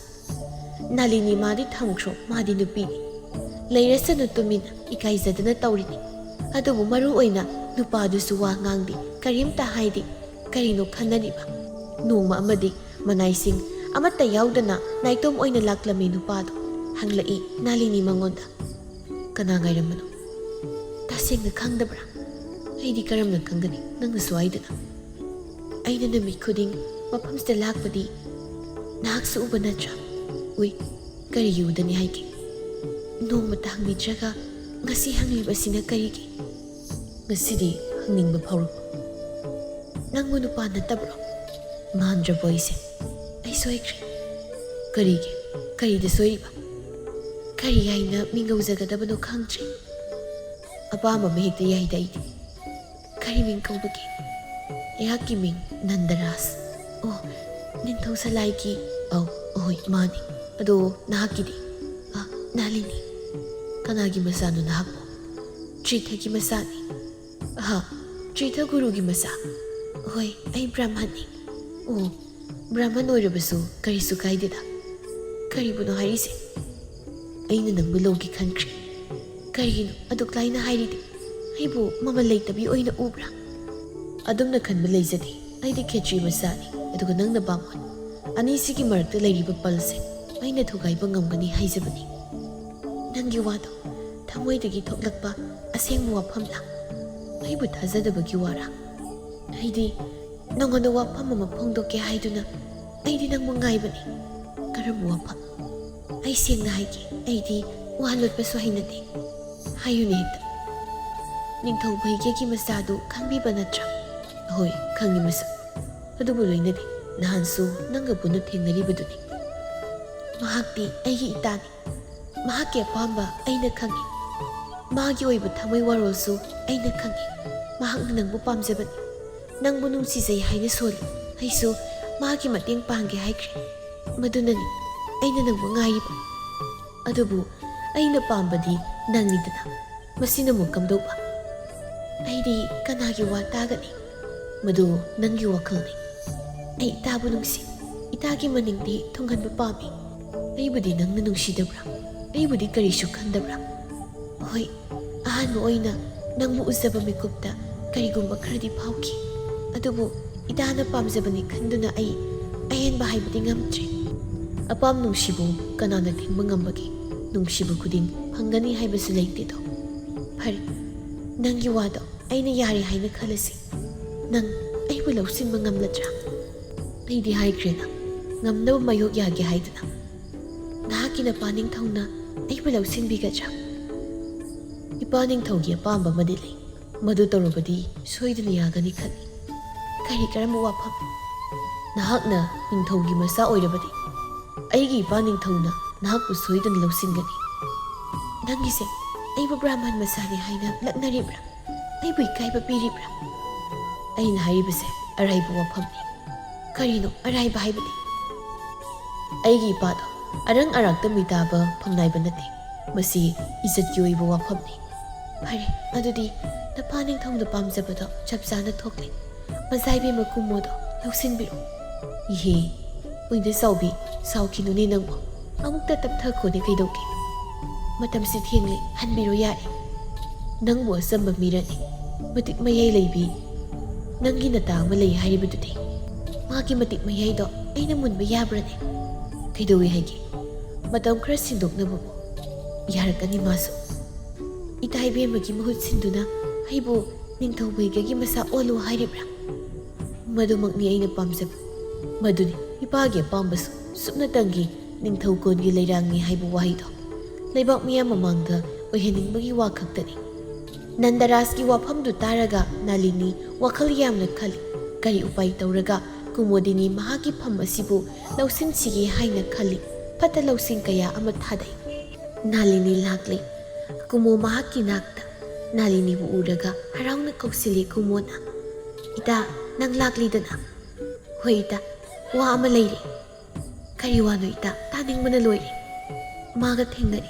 ꯅꯥꯂꯤꯅꯤ ꯃꯥꯗꯤ ꯊꯝꯈ꯭ꯔꯣ, ꯃꯥꯗꯤ ꯅꯨꯄꯤꯅꯤ꯫ ꯂꯩꯔꯁꯅꯨ ꯇꯨꯃꯤꯟꯅ, ꯏꯀꯥꯏꯖꯗꯅ ꯇꯧꯔꯤꯅꯤ꯫ ꯑꯗꯨꯕꯨ ꯃꯔꯨ ꯑꯣꯏꯅ ꯅꯨꯄꯥꯗꯨꯁꯨ ꯋꯥ ꯉꯥꯡꯗꯦ, ꯀꯔꯤꯝꯇ ꯍꯥꯏꯗꯦ꯫ ꯀꯔꯤꯅꯣ ꯈꯟꯅꯔꯤꯕ? ꯅꯣꯡꯃ ꯑꯃꯗꯤ ꯃꯅꯥꯏꯁꯤꯡ ꯑꯃꯠꯇ ꯌꯥꯎꯗꯅ ꯅꯥꯏꯇꯣꯝ ꯑꯣꯏꯅ ꯂꯥꯛꯂꯝꯃꯤ ꯅꯨꯄꯥꯗꯣ꯫ ꯍꯪꯂꯛꯏ ꯅꯥꯂꯤꯅꯤ ꯃꯉꯣꯟꯗ꯫ "ꯀꯅꯥ ꯉꯥꯏꯔꯝꯕꯅꯣ?" "ꯇꯁꯦꯡꯅ ꯈꯪꯗꯕ꯭ꯔꯥ?" "ꯑꯩꯗꯤ ꯀꯔꯝꯅ ꯈꯪꯒꯅꯤ, ꯅꯪꯅꯁꯨ ꯍꯥꯏꯗꯅ?" "ꯑꯩꯅ ꯅꯨꯃꯤꯠ ꯈꯨꯗꯤꯡ ꯃꯐꯝꯁꯤꯗ ꯂꯥꯛꯄꯗꯤ ꯅꯍꯥꯛꯁꯨ ꯎꯕ ꯅꯠꯇ꯭ꯔꯥ?" "ꯎꯏ, ꯀꯔꯤꯒꯤ ꯎꯗꯅꯤ ꯍꯥꯏꯒꯦ?" "ꯅꯣꯡꯃꯇ ꯍꯪꯕꯤꯗ꯭ꯔꯒ ꯉꯁꯤ ꯍꯪꯂꯤꯕꯁꯤꯅ ꯀꯔꯤꯒꯤ?" "ꯉꯁꯤꯗꯤ ꯍꯪꯅꯤꯡꯕ ꯐꯥꯎꯔꯛꯄ꯫ ꯅꯪꯕꯨ ꯅꯨꯄꯥ ꯅꯠꯇꯕ꯭ꯔꯣ?" "ꯃꯥꯟꯗ꯭ꯔꯕꯣ ꯑꯩꯁꯦ? ꯑꯩ ꯁꯣꯏꯈ꯭ꯔꯦ꯫" "ꯀꯔꯤꯒꯤ? ꯀꯔꯤꯗ ꯁꯣꯏꯔꯤꯕ?" "ꯀꯔꯤ ꯍꯥꯏꯅ ꯃꯤꯡꯒꯧꯖꯒꯗꯕꯅꯣ ꯈꯪꯗ꯭ꯔꯦ꯫ ꯑꯄꯥꯝꯕ ꯑꯃ ꯍꯦꯛꯇ ꯌꯥꯏꯗ ꯑꯩꯗꯤ꯫" "ꯀꯔꯤ ꯃꯤꯡ ꯀꯧꯕꯒꯦ?" "ꯑꯩꯍꯥꯛꯀꯤ ꯃꯤꯡ ꯅꯟꯗꯔꯥꯖ꯫" "ꯑꯣ, ꯅꯤꯡꯊꯧ ꯁꯂꯥꯏꯒꯤ?" "ꯑꯧ, ꯑꯍꯣꯏ, ꯃꯥꯅꯤ꯫ ꯑꯗꯣ ꯅꯍꯥꯛꯀꯤꯗꯤ?" "ꯑ, ꯅꯥꯂꯤꯅꯤ꯫" "ꯀꯅꯥꯒꯤ ꯃꯆꯥꯅꯣ ꯅꯍꯥꯛꯄꯣ?" "ꯇ꯭ꯔꯤꯊꯒꯤ ꯃꯆꯥꯅꯤ꯫" "ꯑꯍ, ꯇ꯭ꯔꯤꯊ ꯒꯨꯔꯨꯒꯤ ꯃꯆꯥ?" "ꯍꯣꯏ, ꯑꯩ ꯕ꯭ꯔꯥꯍꯃꯟꯅꯤ꯫" "ꯑꯣ, ꯕ꯭ꯔꯥꯍꯃꯟ ꯑꯣꯏꯔꯕꯁꯨ ꯀꯔꯤꯁꯨ ꯀꯥꯏꯗꯦꯗ꯫" "ꯀꯔꯤꯕꯨꯅꯣ ꯍꯥꯏꯔꯤꯁꯦ?" "ꯑꯩꯅ ꯅꯪꯕꯨ ꯂꯧꯒꯦ ꯈꯟꯈ꯭ꯔꯦ꯫" "ꯀꯔꯤꯒꯤꯅꯣ ꯑꯗꯨꯛ ꯂꯥꯏꯅ ꯍꯥꯏꯔꯤꯗꯤ? ꯑꯩꯕꯨ ꯃꯃꯜ ꯂꯩꯇꯕꯤ ꯑꯣꯏꯅ ꯎꯕ꯭ꯔꯥ?" "ꯑꯗꯨꯝꯅ ꯈꯟꯕ ꯂꯩꯖꯗꯦ꯫ ꯑꯩꯗꯤ ꯈꯦꯇ꯭ꯔꯤ ꯃꯆꯥꯅꯤ, ꯑꯗꯨꯒ ꯅꯪꯅ ꯕꯥꯃꯣꯟ꯫ ꯑꯅꯤꯁꯤꯒꯤ ꯃꯔꯛꯇ ꯂꯩꯔꯤꯕ ꯄꯜꯁꯦ ꯑꯩꯅ ꯊꯨꯒꯥꯏꯕ ꯉꯝꯒꯅꯤ ꯍꯥꯏꯖꯕꯅꯤ꯫" "ꯅꯪꯒꯤ ꯋꯥꯗꯣ ꯊꯃꯣꯏꯗꯒꯤ ꯊꯣꯛꯂꯛꯄ ꯑꯁꯦꯡꯕ ꯋꯥꯐꯝꯂꯥ? ꯑꯩꯕꯨ ꯊꯥꯖꯗꯕꯒꯤ ꯋꯥꯔꯥ? ꯑꯩꯗꯤ ꯅꯉꯣꯟꯗ ꯋꯥꯐꯝ ꯑꯃ ꯐꯣꯡꯗꯣꯛꯀꯦ ꯍꯥꯏꯗꯨꯅ ꯑꯩꯗꯤ ꯅꯪꯕꯨ ꯉꯥꯏꯕꯅꯤ꯫" "ꯀꯔꯝꯕ ꯋꯥꯐꯝ?" "ꯑꯩ ꯁꯦꯡꯅ ꯍꯥꯏꯒꯦ, ꯑꯩꯗꯤ ꯋꯥ ꯂꯣꯠꯄꯁꯨ ꯍꯩꯅꯗꯦ꯫" "ꯍꯥꯏꯌꯨꯅꯦ ꯍꯦꯛꯇ꯫" "ꯅꯤꯡꯊꯧ ꯕꯩꯒ꯭ꯌꯒꯤ ꯃꯆꯥꯗꯨ ꯈꯪꯕꯤꯕ ꯅꯠꯇ꯭ꯔꯥ?" "ꯑꯍꯣꯏ, ꯈꯪꯉꯤ ꯃꯁꯛ꯫ ꯑꯗꯨꯕꯨ ꯂꯣꯏꯅꯗꯦ꯫ ꯅꯍꯥꯟꯁꯨ ꯅꯪꯒ ꯄꯨꯟꯅ ꯊꯦꯡꯅꯔꯤꯕꯗꯨꯅꯤ꯫" "ꯃꯍꯥꯛꯇꯤ ꯑꯩꯒꯤ ꯏꯇꯥꯅꯤ꯫" ꯃꯍꯥꯛꯀꯤ ꯑꯄꯥꯝꯕ ꯑꯩꯅ ꯈꯪꯏ꯫ ꯃꯥꯒꯤ ꯑꯣꯏꯕ ꯊꯃꯣꯏ ꯋꯥꯔꯣꯜꯁꯨ ꯑꯩꯅ ꯈꯪꯏ꯫ ꯃꯍꯥꯛꯅ ꯅꯪꯕꯨ ꯄꯥꯝꯖꯕꯅꯤ, ꯅꯪꯕꯨ ꯅꯨꯡꯁꯤꯖꯩ ꯍꯥꯏꯅ ꯁꯣꯜꯂꯤ꯫ ꯑꯩꯁꯨ ꯃꯥꯒꯤ ꯃꯇꯦꯡ ꯄꯥꯡꯒꯦ ꯍꯥꯏꯈ꯭ꯔꯦ꯫ ꯃꯗꯨꯅꯅꯤ ꯑꯩꯅ ꯅꯪꯕꯨ ꯉꯥꯏꯔꯤꯕ꯫ ꯑꯗꯨꯕꯨ ꯑꯩꯅ ꯄꯥꯝꯕꯗꯤ ꯅꯪꯅꯤꯗꯅ꯫ ꯃꯁꯤꯅ ꯑꯃꯨꯛ ꯀꯝꯗꯧꯕ? ꯑꯩꯗꯤ ꯀꯅꯥꯒꯤ ꯋꯥ ꯇꯥꯒꯅꯤ? ꯃꯗꯨ ꯅꯪꯒꯤ ꯋꯥꯈꯜꯅꯤ꯫ ꯑꯩ ꯏꯇꯥꯕꯨ ꯅꯨꯡꯁꯤ꯫ ꯏꯇꯥꯒꯤ ꯃꯅꯤꯡꯗꯤ ꯊꯨꯡꯍꯟꯕ ꯄꯥꯝꯃꯤ꯫ ꯑꯩꯕꯨꯗꯤ ꯅꯪꯅ ꯅꯨꯡꯁꯤꯗꯕ꯭ꯔꯥ? ꯑꯩꯕꯨꯗꯤ ꯀꯔꯤꯁꯨ ꯈꯟꯗꯕ꯭ꯔꯥ? ꯍꯣꯏ, ꯑꯍꯥꯟꯕ ꯑꯣꯏꯅ ꯅꯪꯕꯨ ꯎꯖꯕ ꯃꯤꯀꯨꯞꯇ ꯀꯔꯤꯒꯨꯝꯕ ꯈꯔꯗꯤ ꯐꯥꯎꯈꯤ꯫ ꯑꯗꯨꯕꯨ ꯏꯇꯥꯅ ꯄꯥꯝꯖꯕꯅꯤ ꯈꯟꯗꯨꯅ ꯑꯩ ꯑꯍꯦꯟꯕ ꯍꯥꯏꯕꯗꯤ ꯉꯝꯗ꯭ꯔꯦ꯫ ꯑꯄꯥꯝ ꯅꯨꯡꯁꯤꯕꯨ ꯀꯅꯥꯅ ꯊꯤꯡꯕ ꯉꯝꯕꯒꯦ? ꯅꯨꯡꯁꯤꯕ ꯈꯨꯗꯤꯡ ꯐꯪꯒꯅꯤ ꯍꯥꯏꯕꯁꯨ ꯂꯩꯇꯦꯗꯣ꯫ ꯐꯔꯦ, ꯅꯪꯒꯤ ꯋꯥꯗꯣ ꯑꯩꯅ ꯌꯥꯔꯦ ꯍꯥꯏꯅ ꯈꯜꯂꯁꯤ꯫ ꯅꯪ ꯑꯩꯕꯨ ꯂꯧꯁꯤꯟꯕ ꯉꯝꯂꯗ꯭ꯔꯥ? ꯑꯩꯗꯤ ꯍꯥꯏꯈ꯭ꯔꯦꯅ, ꯉꯝꯅꯕ ꯃꯥꯌꯣꯛ ꯌꯥꯒꯦ ꯍꯥꯏꯗꯅ꯫ ꯅꯍꯥꯛꯀꯤ ꯅꯄꯥ ꯅꯤꯡꯊꯧꯅ ꯑꯩꯕꯨ ꯂꯧꯁꯤꯟꯕꯤꯒꯗ꯭ꯔꯥ? ꯏꯄꯥ ꯅꯤꯡꯊꯧꯒꯤ ꯑꯄꯥꯝꯕ ꯑꯃꯗꯤ ꯂꯩ꯫ ꯃꯗꯨ ꯇꯧꯔꯕꯗꯤ ꯁꯣꯏꯗꯅ ꯌꯥꯒꯅꯤ ꯈꯜꯂꯤ꯫ ꯀꯔꯤ ꯀꯔꯝꯕ ꯋꯥꯐꯝ? ꯅꯍꯥꯛꯅ ꯅꯤꯡꯊꯧꯒꯤ ꯃꯆꯥ ꯑꯣꯏꯔꯕꯗꯤ ꯑꯩꯒꯤ ꯏꯄꯥ ꯅꯤꯡꯊꯧꯅ ꯅꯍꯥꯛꯄꯨ ꯁꯣꯏꯗꯅ ꯂꯧꯁꯤꯟꯒꯅꯤ꯫ ꯅꯪꯒꯤꯁꯦ ꯑꯩꯕꯨ ꯕ꯭ꯔꯥꯍꯃꯟ ꯃꯆꯥꯅꯤ ꯍꯥꯏꯅ ꯂꯛꯅꯔꯤꯕ꯭ꯔꯥ? ꯑꯩꯕꯨ ꯏꯀꯥꯏꯕ ꯄꯤꯔꯤꯕ꯭ꯔꯥ? ꯑꯩꯅ ꯍꯥꯏꯔꯤꯕꯁꯦ ꯑꯔꯥꯏꯕ ꯋꯥꯐꯝꯅꯤ꯫ ꯀꯔꯤꯅꯣ ꯑꯔꯥꯏꯕ ꯍꯥꯏꯕꯗꯤ? ꯑꯩꯒꯤ ꯏꯄꯥꯗꯣ ꯑꯔꯪ ꯑꯔꯥꯛꯇ ꯃꯤꯇꯥꯕ ꯐꯝꯅꯥꯏꯕ ꯅꯠꯇꯦ꯫ ꯃꯁꯤ ꯏꯖꯠꯀꯤ ꯑꯣꯏꯕ ꯋꯥꯐꯝꯅꯤ꯫ ꯐꯔꯦ, ꯑꯗꯨꯗꯤ ꯅꯄꯥ ꯅꯤꯡꯊꯧꯅ ꯄꯥꯝꯖꯕꯗꯣ ꯆꯞ ꯆꯥꯅ ꯊꯣꯛꯂꯦ꯫ ꯃꯖꯥꯏꯕꯦꯝꯃ ꯀꯨꯃꯣꯗꯣ ꯂꯧꯁꯤꯟꯕꯤꯔꯣ꯫ ꯏꯍꯦ, ꯎꯏꯅ ꯆꯥꯎꯕꯤ, ꯁꯥꯎꯈꯤꯅꯨꯅꯦ ꯅꯪꯕꯨ꯫ ꯑꯃꯨꯛꯇ ꯇꯞꯊꯈꯣꯅꯦ ꯀꯩꯗꯧꯒꯦ? ꯃꯇꯝꯁꯤ ꯊꯦꯡꯂꯦ, ꯍꯟꯕꯤꯔꯣ ꯌꯥꯔꯦ꯫ ꯅꯪꯕꯨ ꯑꯆꯝꯕ ꯃꯤꯔꯅꯤ꯫ ꯃꯇꯤꯛ ꯃꯌꯥꯏ ꯂꯩꯕꯤ꯫ ꯅꯪꯒꯤ ꯅꯇꯥ ꯑꯃ ꯂꯩ ꯍꯥꯏꯔꯤꯕꯗꯨꯗꯤ꯫ ꯃꯥꯒꯤ ꯃꯇꯤꯛ ꯃꯌꯥꯏꯗꯣ ꯑꯩꯅ ꯃꯨꯟꯕ ꯌꯥꯕ꯭ꯔꯅꯦ? ꯀꯩꯗꯧꯏ ꯍꯥꯏꯒꯦ? ꯃꯇꯝ ꯈꯔ ꯁꯤꯟꯗꯣꯛꯅꯕꯕꯨ꯫ ꯌꯥꯔꯛꯀꯅꯤ ꯃꯥꯁꯨ꯫ ꯏꯇꯥ ꯏꯕꯦꯝꯃꯒꯤ ꯃꯍꯨꯠ ꯁꯤꯟꯗꯨꯅ ꯑꯩꯕꯨ ꯅꯤꯡꯊꯧ ꯃꯩꯒꯒꯤ ꯃꯆꯥ ꯑꯣꯜꯂꯨ ꯍꯥꯏꯔꯤꯕ꯭ꯔꯥ? ꯃꯗꯨꯃꯛꯅꯤ ꯑꯩꯅ ꯄꯥꯝꯖꯕ꯫ ꯃꯗꯨꯅꯤ ꯏꯄꯥꯒꯤ ꯑꯄꯥꯝꯕꯁꯨ꯫ ꯁꯨꯞꯅꯇꯪꯒꯤ ꯅꯤꯡꯊꯧ ꯀꯣꯟꯒꯤ ꯂꯩꯔꯥꯡꯅꯤ ꯍꯥꯏꯕ ꯋꯥꯍꯩꯗꯣ ꯂꯩꯕꯥꯛ ꯃꯤꯌꯥꯝ ꯃꯃꯥꯡꯗ ꯑꯣꯏꯍꯟꯅꯤꯡꯕꯒꯤ ꯋꯥ ꯈꯛꯇꯅꯤ꯫ ꯅꯟꯗꯔꯥꯖꯀꯤ ꯋꯥꯐꯝꯗꯨ ꯇꯥꯔꯒ ꯅꯥꯂꯤꯅꯤ ꯋꯥꯈꯜ ꯌꯥꯝꯅ ꯈꯜꯂꯤ꯫ ꯀꯔꯤ ꯎꯄꯥꯏ ꯇꯧꯔꯒ ꯀꯨꯃꯣꯗꯤꯅꯤ ꯃꯍꯥꯛꯀꯤ ꯐꯝ ꯑꯁꯤꯕꯨ ꯂꯧꯁꯤꯟꯁꯤꯒꯦ ꯍꯥꯏꯅ ꯈꯜꯂꯤ꯫ ꯐꯠꯇ ꯂꯧꯁꯤꯡ ꯀꯌꯥ ꯑꯃ ꯊꯥꯗꯩ꯫ ꯅꯥꯂꯤꯅꯤ ꯂꯥꯛꯂꯤ꯫ ꯀꯨꯃꯣ ꯃꯍꯥꯛꯀꯤ ꯅꯥꯛꯇ꯫ ꯅꯥꯂꯤꯅꯤꯕꯨ ꯎꯔꯒ ꯍꯔꯥꯎꯅ ꯀꯧꯁꯤꯜꯂꯤ ꯀꯨꯃꯣꯅ꯫ "ꯏꯇꯥ, ꯅꯪ ꯂꯥꯛꯂꯤꯗꯅ?" "ꯍꯣꯏ ꯏꯇꯥ, ꯋꯥ ꯑꯃ ꯂꯩꯔꯦ꯫" "ꯀꯔꯤ ꯋꯥꯅꯣ ꯏꯇꯥ? ꯇꯥꯅꯤꯡꯕꯅ ꯂꯣꯏꯔꯦ꯫" "ꯃꯥꯒ ꯊꯦꯡꯅꯔꯦ꯫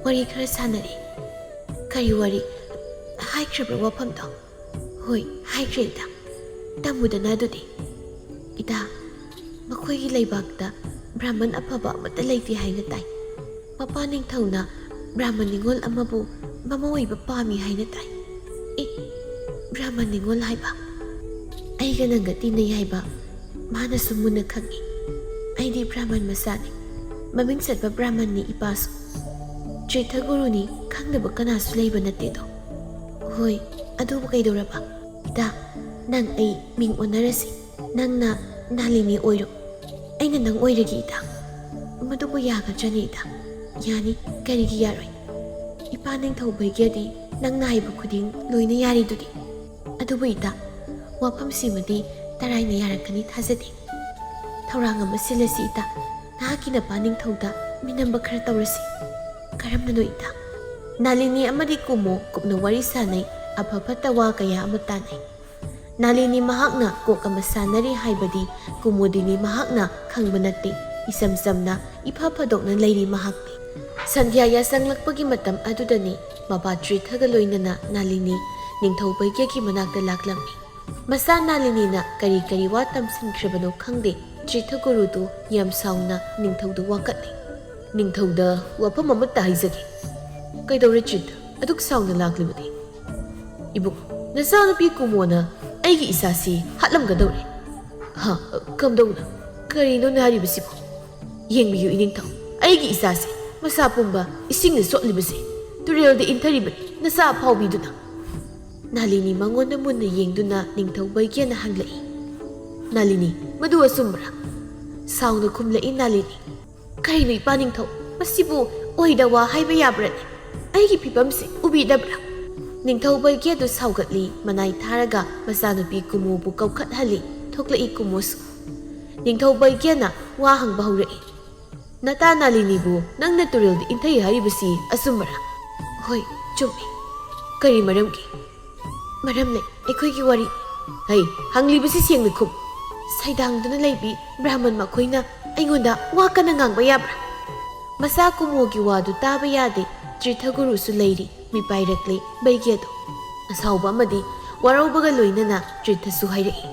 ꯋꯥꯔꯤ ꯈꯔ ꯁꯥꯟꯅꯔꯦ꯫" "ꯀꯔꯤ ꯋꯥꯔꯤ? ꯍꯥꯏꯈ꯭ꯔꯕ꯭ꯔꯥ ꯋꯥꯐꯝꯗꯣ?" "ꯍꯣꯏ, ꯍꯥꯏꯈ꯭ꯔꯦ ꯏꯇꯥ꯫ ꯇꯝꯃꯨꯗꯅ ꯑꯗꯨꯗꯤ꯫" "ꯏꯇꯥ, ꯃꯈꯣꯏꯒꯤ ꯂꯩꯕꯥꯛꯇ ꯕ꯭ꯔꯥꯍꯃꯟ ꯑꯐꯕ ꯑꯃꯠꯇ ꯂꯩꯇꯦ ꯍꯥꯏꯅ ꯇꯥꯏ꯫ ꯃꯄꯥ ꯅꯤꯡꯊꯧꯅ ꯕ꯭ꯔꯥꯍꯃꯟ ꯅꯤꯉꯣꯜ ꯑꯃꯕꯨ ꯃꯃꯧ ꯑꯣꯏꯕ ꯄꯥꯝꯃꯤ ꯍꯥꯏꯅ ꯇꯥꯏ꯫" "ꯑꯦ, ꯕ꯭ꯔꯥꯍꯃꯟ ꯅꯤꯉꯣꯜ ꯍꯥꯏꯕ? ꯑꯩꯒ ꯅꯪꯒ ꯇꯤꯟꯅꯩ ꯍꯥꯏꯕ ꯃꯥꯅꯁꯨ ꯃꯨꯟꯅ ꯈꯪꯏ꯫ ꯑꯩꯗꯤ ꯕ꯭ꯔꯥꯍꯃꯟ ꯃꯆꯥꯅꯤ꯫ ꯃꯃꯤꯡ ꯆꯠꯄ ꯕ꯭ꯔꯥꯍꯃꯟꯅꯤ ꯏꯄꯥꯁꯨ꯫ ꯇ꯭ꯔꯤꯊ ꯒꯨꯔꯨꯅꯤ ꯈꯪꯗꯕ ꯀꯅꯥꯁꯨ ꯂꯩꯕ ꯅꯠꯇꯦꯗꯣ꯫" "ꯍꯣꯏ, ꯑꯗꯨꯕꯨ ꯀꯩꯗꯧꯔꯕ? ꯏꯇꯥ, ꯅꯪ ꯑꯩ ꯃꯤꯡ ꯑꯣꯟꯅꯔꯁꯤ꯫ ꯅꯪꯅ ꯅꯥꯂꯤꯅꯤ ꯑꯣꯏꯔꯣ, ꯑꯩꯅ ꯅꯪ ꯑꯣꯏꯔꯒꯦ ꯏꯇꯥ꯫ ꯃꯗꯨꯕꯨ ꯌꯥꯒꯗ꯭ꯔꯅꯤ ꯏꯇꯥ?" "ꯌꯥꯅꯤ, ꯀꯔꯤꯒꯤ ꯌꯥꯔꯣꯏ? ꯏꯄꯥ ꯅꯤꯡꯊꯧ ꯕꯩꯒ꯭ꯌꯗꯤ ꯅꯪꯅ ꯍꯥꯏꯕ ꯈꯨꯗꯤꯡ ꯂꯣꯏꯅ ꯌꯥꯔꯤꯗꯨꯗꯤ꯫ ꯑꯗꯨꯕꯨ ꯏꯇꯥ, ꯋꯥꯐꯝꯁꯤꯃꯗꯤ ꯇꯔꯥꯏꯅ ꯌꯥꯔꯛꯀꯅꯤ ꯊꯥꯖꯗꯦ꯫ ꯊꯧꯔꯥꯡ ꯑꯃ ꯁꯤꯜꯂꯁꯤ ꯏꯇꯥ꯫ ꯅꯍꯥꯛꯀꯤ ꯅꯄꯥ ꯅꯤꯡꯊꯧꯗ ꯃꯤꯅꯝꯕ ꯈꯔ ꯇꯧꯔꯁꯤ꯫" "ꯀꯔꯝꯅꯅꯣ ꯏꯇꯥ?" ꯅꯥꯂꯤꯅꯤ ꯑꯃꯗꯤ ꯀꯨꯃꯣ ꯀꯨꯞꯅ ꯋꯥꯔꯤ ꯁꯥꯅꯩ꯫ ꯑꯐ ꯐꯠꯇ ꯋꯥ ꯀꯌꯥ ꯑꯃ ꯇꯥꯅꯩ꯫ ꯅꯥꯂꯤꯅꯤ ꯃꯍꯥꯛꯅ ꯀꯣꯛ ꯑꯃ ꯁꯥꯟꯅꯔꯤ ꯍꯥꯏꯕꯗꯤ ꯀꯨꯃꯨꯗꯤꯅꯤ ꯃꯍꯥꯛꯅ ꯈꯪꯕ ꯅꯠꯇꯦ꯫ ꯏꯆꯝ ꯆꯝꯅ ꯏꯐ ꯐꯗꯣꯛꯅ ꯂꯩꯔꯤ ꯃꯍꯥꯛꯇꯤ꯫ ꯁꯟꯙ꯭ꯌꯥ ꯌꯥꯆꯪꯂꯛꯄꯒꯤ ꯃꯇꯝ ꯑꯗꯨꯗꯅꯤ ꯃꯄꯥ ꯇ꯭ꯔꯤꯊꯒ ꯂꯣꯏꯅꯅ ꯅꯥꯂꯤꯅꯤ ꯅꯤꯡꯊꯧ ꯕꯩꯒ꯭ꯌꯒꯤ ꯃꯅꯥꯛꯇ ꯂꯥꯛꯂꯝꯃꯤ꯫ ꯃꯆꯥ ꯅꯥꯂꯤꯅꯤꯅ ꯀꯔꯤ ꯀꯔꯤ ꯋꯥ ꯇꯝꯁꯤꯟꯈ꯭ꯔꯕꯅꯣ ꯈꯪꯗꯦ, ꯇ꯭ꯔꯤꯊ ꯒꯨꯔꯨꯗꯨ ꯌꯥꯝ ꯁꯥꯎꯅ ꯅꯤꯡꯊꯧꯗ ꯋꯥꯀꯠꯂꯤ꯫ "ꯅꯤꯡꯊꯧꯗ ꯋꯥꯐꯝ ꯑꯃꯠꯇ ꯍꯥꯏꯖꯒꯦ꯫" "ꯀꯩꯗꯧꯔꯦ ꯇ꯭ꯔꯤꯊ? ꯑꯗꯨꯛ ꯁꯥꯎꯅ ꯂꯥꯛꯂꯤꯕꯗꯤ?" "ꯏꯕꯨꯡ, ꯅꯆꯥꯅꯨꯄꯤ ꯀꯨꯃꯣꯅ ꯑꯩꯒꯤ ꯏꯆꯥꯁꯤ ꯍꯥꯠꯂꯝꯒꯗꯧꯔꯦ꯫" "ꯍꯥ? ꯀꯝꯗꯧꯅ? ꯀꯔꯤꯅꯣꯅꯦ ꯍꯥꯏꯔꯤꯕꯁꯤꯕꯨ? ꯌꯦꯡꯕꯤꯌꯨ ꯏꯅꯤꯡꯊꯧ, ꯑꯩꯒꯤ ꯏꯆꯥꯁꯤ ꯃꯁꯥ ꯄꯨꯝꯕ ꯏꯁꯤꯡꯅ ꯆꯣꯠꯂꯤꯕꯁꯦ, ꯇꯨꯔꯦꯜꯗ ꯏꯟꯊꯔꯤꯕꯅꯤ ꯅꯆꯥ ꯑꯐꯥꯎꯕꯤꯗꯨꯅ꯫" ꯅꯥꯂꯤꯅꯤ ꯃꯉꯣꯟꯗ ꯃꯨꯟꯅ ꯌꯦꯡꯗꯨꯅ ꯅꯤꯡꯊꯧ ꯕꯩꯒ꯭ꯌꯅ ꯍꯪꯂꯛꯏ꯫ "ꯅꯥꯂꯤꯅꯤ, ꯃꯗꯨ ꯑꯆꯨꯝꯕꯔꯥ?" ꯁꯥꯎꯅ ꯈꯨꯝꯂꯛꯏ ꯅꯥꯂꯤꯅꯤ꯫ "ꯀꯔꯤꯅꯣ ꯏꯄꯥ ꯅꯤꯡꯊꯧ, ꯃꯁꯤꯕꯨ ꯑꯣꯏꯗ ꯋꯥ ꯍꯥꯏꯕ ꯌꯥꯕ꯭ꯔꯅꯦ? ꯑꯩꯒꯤ ꯐꯤꯕꯝꯁꯤ ꯎꯕꯤꯗꯕ꯭ꯔꯥ?" ꯅꯤꯡꯊꯧ ꯕꯩꯒ꯭ꯌꯗꯨ ꯁꯥꯎꯒꯠꯂꯤ, ꯃꯅꯥꯏ ꯊꯥꯔꯒ ꯃꯆꯥꯅꯨꯄꯤ ꯀꯨꯃꯨꯕꯨ ꯀꯧꯈꯠꯍꯜꯂꯤ꯫ ꯊꯣꯛꯂꯛꯏ ꯀꯨꯃꯨꯁꯨ꯫ ꯅꯤꯡꯊꯧ ꯕꯩꯒ꯭ꯌꯅ ꯋꯥ ꯍꯪꯕ ꯍꯧꯔꯛꯏ꯫ ꯅꯇꯥ ꯅꯥꯂꯤꯅꯤꯕꯨ ꯅꯪꯅ ꯇꯨꯔꯦꯜꯗ ꯏꯟꯊꯩ ꯍꯥꯏꯔꯤꯕꯁꯤ ꯑꯆꯨꯝꯕꯔꯥ? ꯍꯣꯏ, ꯆꯨꯝꯃꯤ꯫ ꯀꯔꯤ ꯃꯔꯝꯒꯤ? ꯃꯔꯝ ꯂꯩ, ꯑꯩꯈꯣꯏꯒꯤ ꯋꯥꯔꯤ꯫ ꯍꯩ, ꯍꯪꯂꯤꯕꯁꯤ ꯁꯦꯡꯅ ꯈꯨꯝ꯫ ꯁꯩꯗꯥꯡꯗꯨꯅ ꯂꯩꯕꯤ ꯕ꯭ꯔꯥꯍꯃꯟ ꯃꯈꯣꯏꯅ ꯑꯩꯉꯣꯟꯗ ꯋꯥ ꯀꯟꯅ ꯉꯥꯡꯕ ꯌꯥꯕ꯭ꯔꯥ? ꯃꯆꯥ ꯀꯨꯃꯣꯒꯤ ꯋꯥꯗꯨ ꯇꯥꯕ ꯌꯥꯗꯦ꯫ ꯇ꯭ꯔꯤꯊ ꯒꯨꯔꯨꯁꯨ ꯂꯩꯔꯤ, ꯃꯤꯄꯥꯏꯔꯛꯂꯦ ꯕꯩꯒꯦꯗꯣ꯫ ꯑꯁꯥꯎꯕ ꯑꯃꯗꯤ ꯋꯥꯔꯧꯕꯒ ꯂꯣꯏꯅꯅ ꯇ꯭ꯔꯤꯊꯁꯨ ꯍꯥꯏꯔꯛꯏ,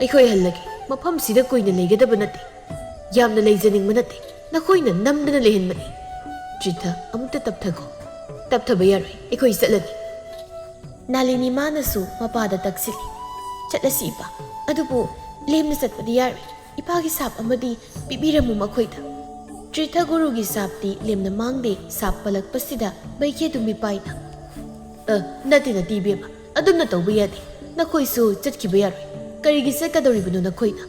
ꯑꯩꯈꯣꯏ ꯍꯜꯂꯒꯦ꯫ ꯃꯐꯝꯁꯤꯗ ꯀꯨꯏꯅ ꯂꯩꯒꯗꯕ ꯅꯠꯇꯦ꯫ ꯌꯥꯝꯅ ꯂꯩꯖꯅꯤꯡꯕ ꯅꯠꯇꯦ꯫ ꯅꯈꯣꯏꯅ ꯅꯝꯗꯅ ꯂꯩꯍꯟꯕꯅꯤ꯫ ꯇ꯭ꯔꯤꯊ, ꯑꯃꯨꯛꯇ ꯇꯞꯊꯈꯣ꯫ ꯇꯞꯊꯕ ꯌꯥꯔꯣꯏ꯫ ꯑꯩꯈꯣꯏ ꯆꯠꯂꯅꯤ꯫ ꯅꯥꯂꯤꯅꯤ ꯃꯥꯅꯁꯨ ꯃꯄꯥꯗ ꯇꯛꯁꯤꯜꯂꯤ꯫ ꯆꯠꯂꯁꯤ ꯏꯄꯥ꯫ ꯑꯗꯨꯕꯨ ꯂꯦꯝꯅ ꯆꯠꯄꯗꯤ ꯌꯥꯔꯣꯏ꯫ ꯏꯄꯥꯒꯤ ꯁꯥꯞ ꯑꯃꯗꯤ ꯄꯤꯕꯤꯔꯝꯃꯨ ꯃꯈꯣꯏꯗ꯫ ꯇ꯭ꯔꯤꯊ ꯒꯨꯔꯨꯒꯤ ꯁꯥꯞꯇꯤ ꯂꯦꯝꯅ ꯃꯥꯡꯗꯦ꯫ ꯁꯥꯞ ꯄꯜꯂꯛꯄꯁꯤꯗ ꯕꯩꯈꯦꯗꯨ ꯃꯤꯄꯥꯏꯅ, "ꯑ, ꯅꯠꯇꯦ, ꯅꯠꯇꯦ ꯏꯕꯦꯝꯃ, ꯑꯗꯨꯝꯅ ꯇꯧꯕ ꯌꯥꯗꯦ꯫ ꯅꯈꯣꯏꯁꯨ ꯆꯠꯈꯤꯕ ꯌꯥꯔꯣꯏ꯫ ꯀꯔꯤꯒꯤ ꯆꯠꯀꯗꯧꯔꯤꯕꯅꯣ ꯅꯈꯣꯏꯅ?"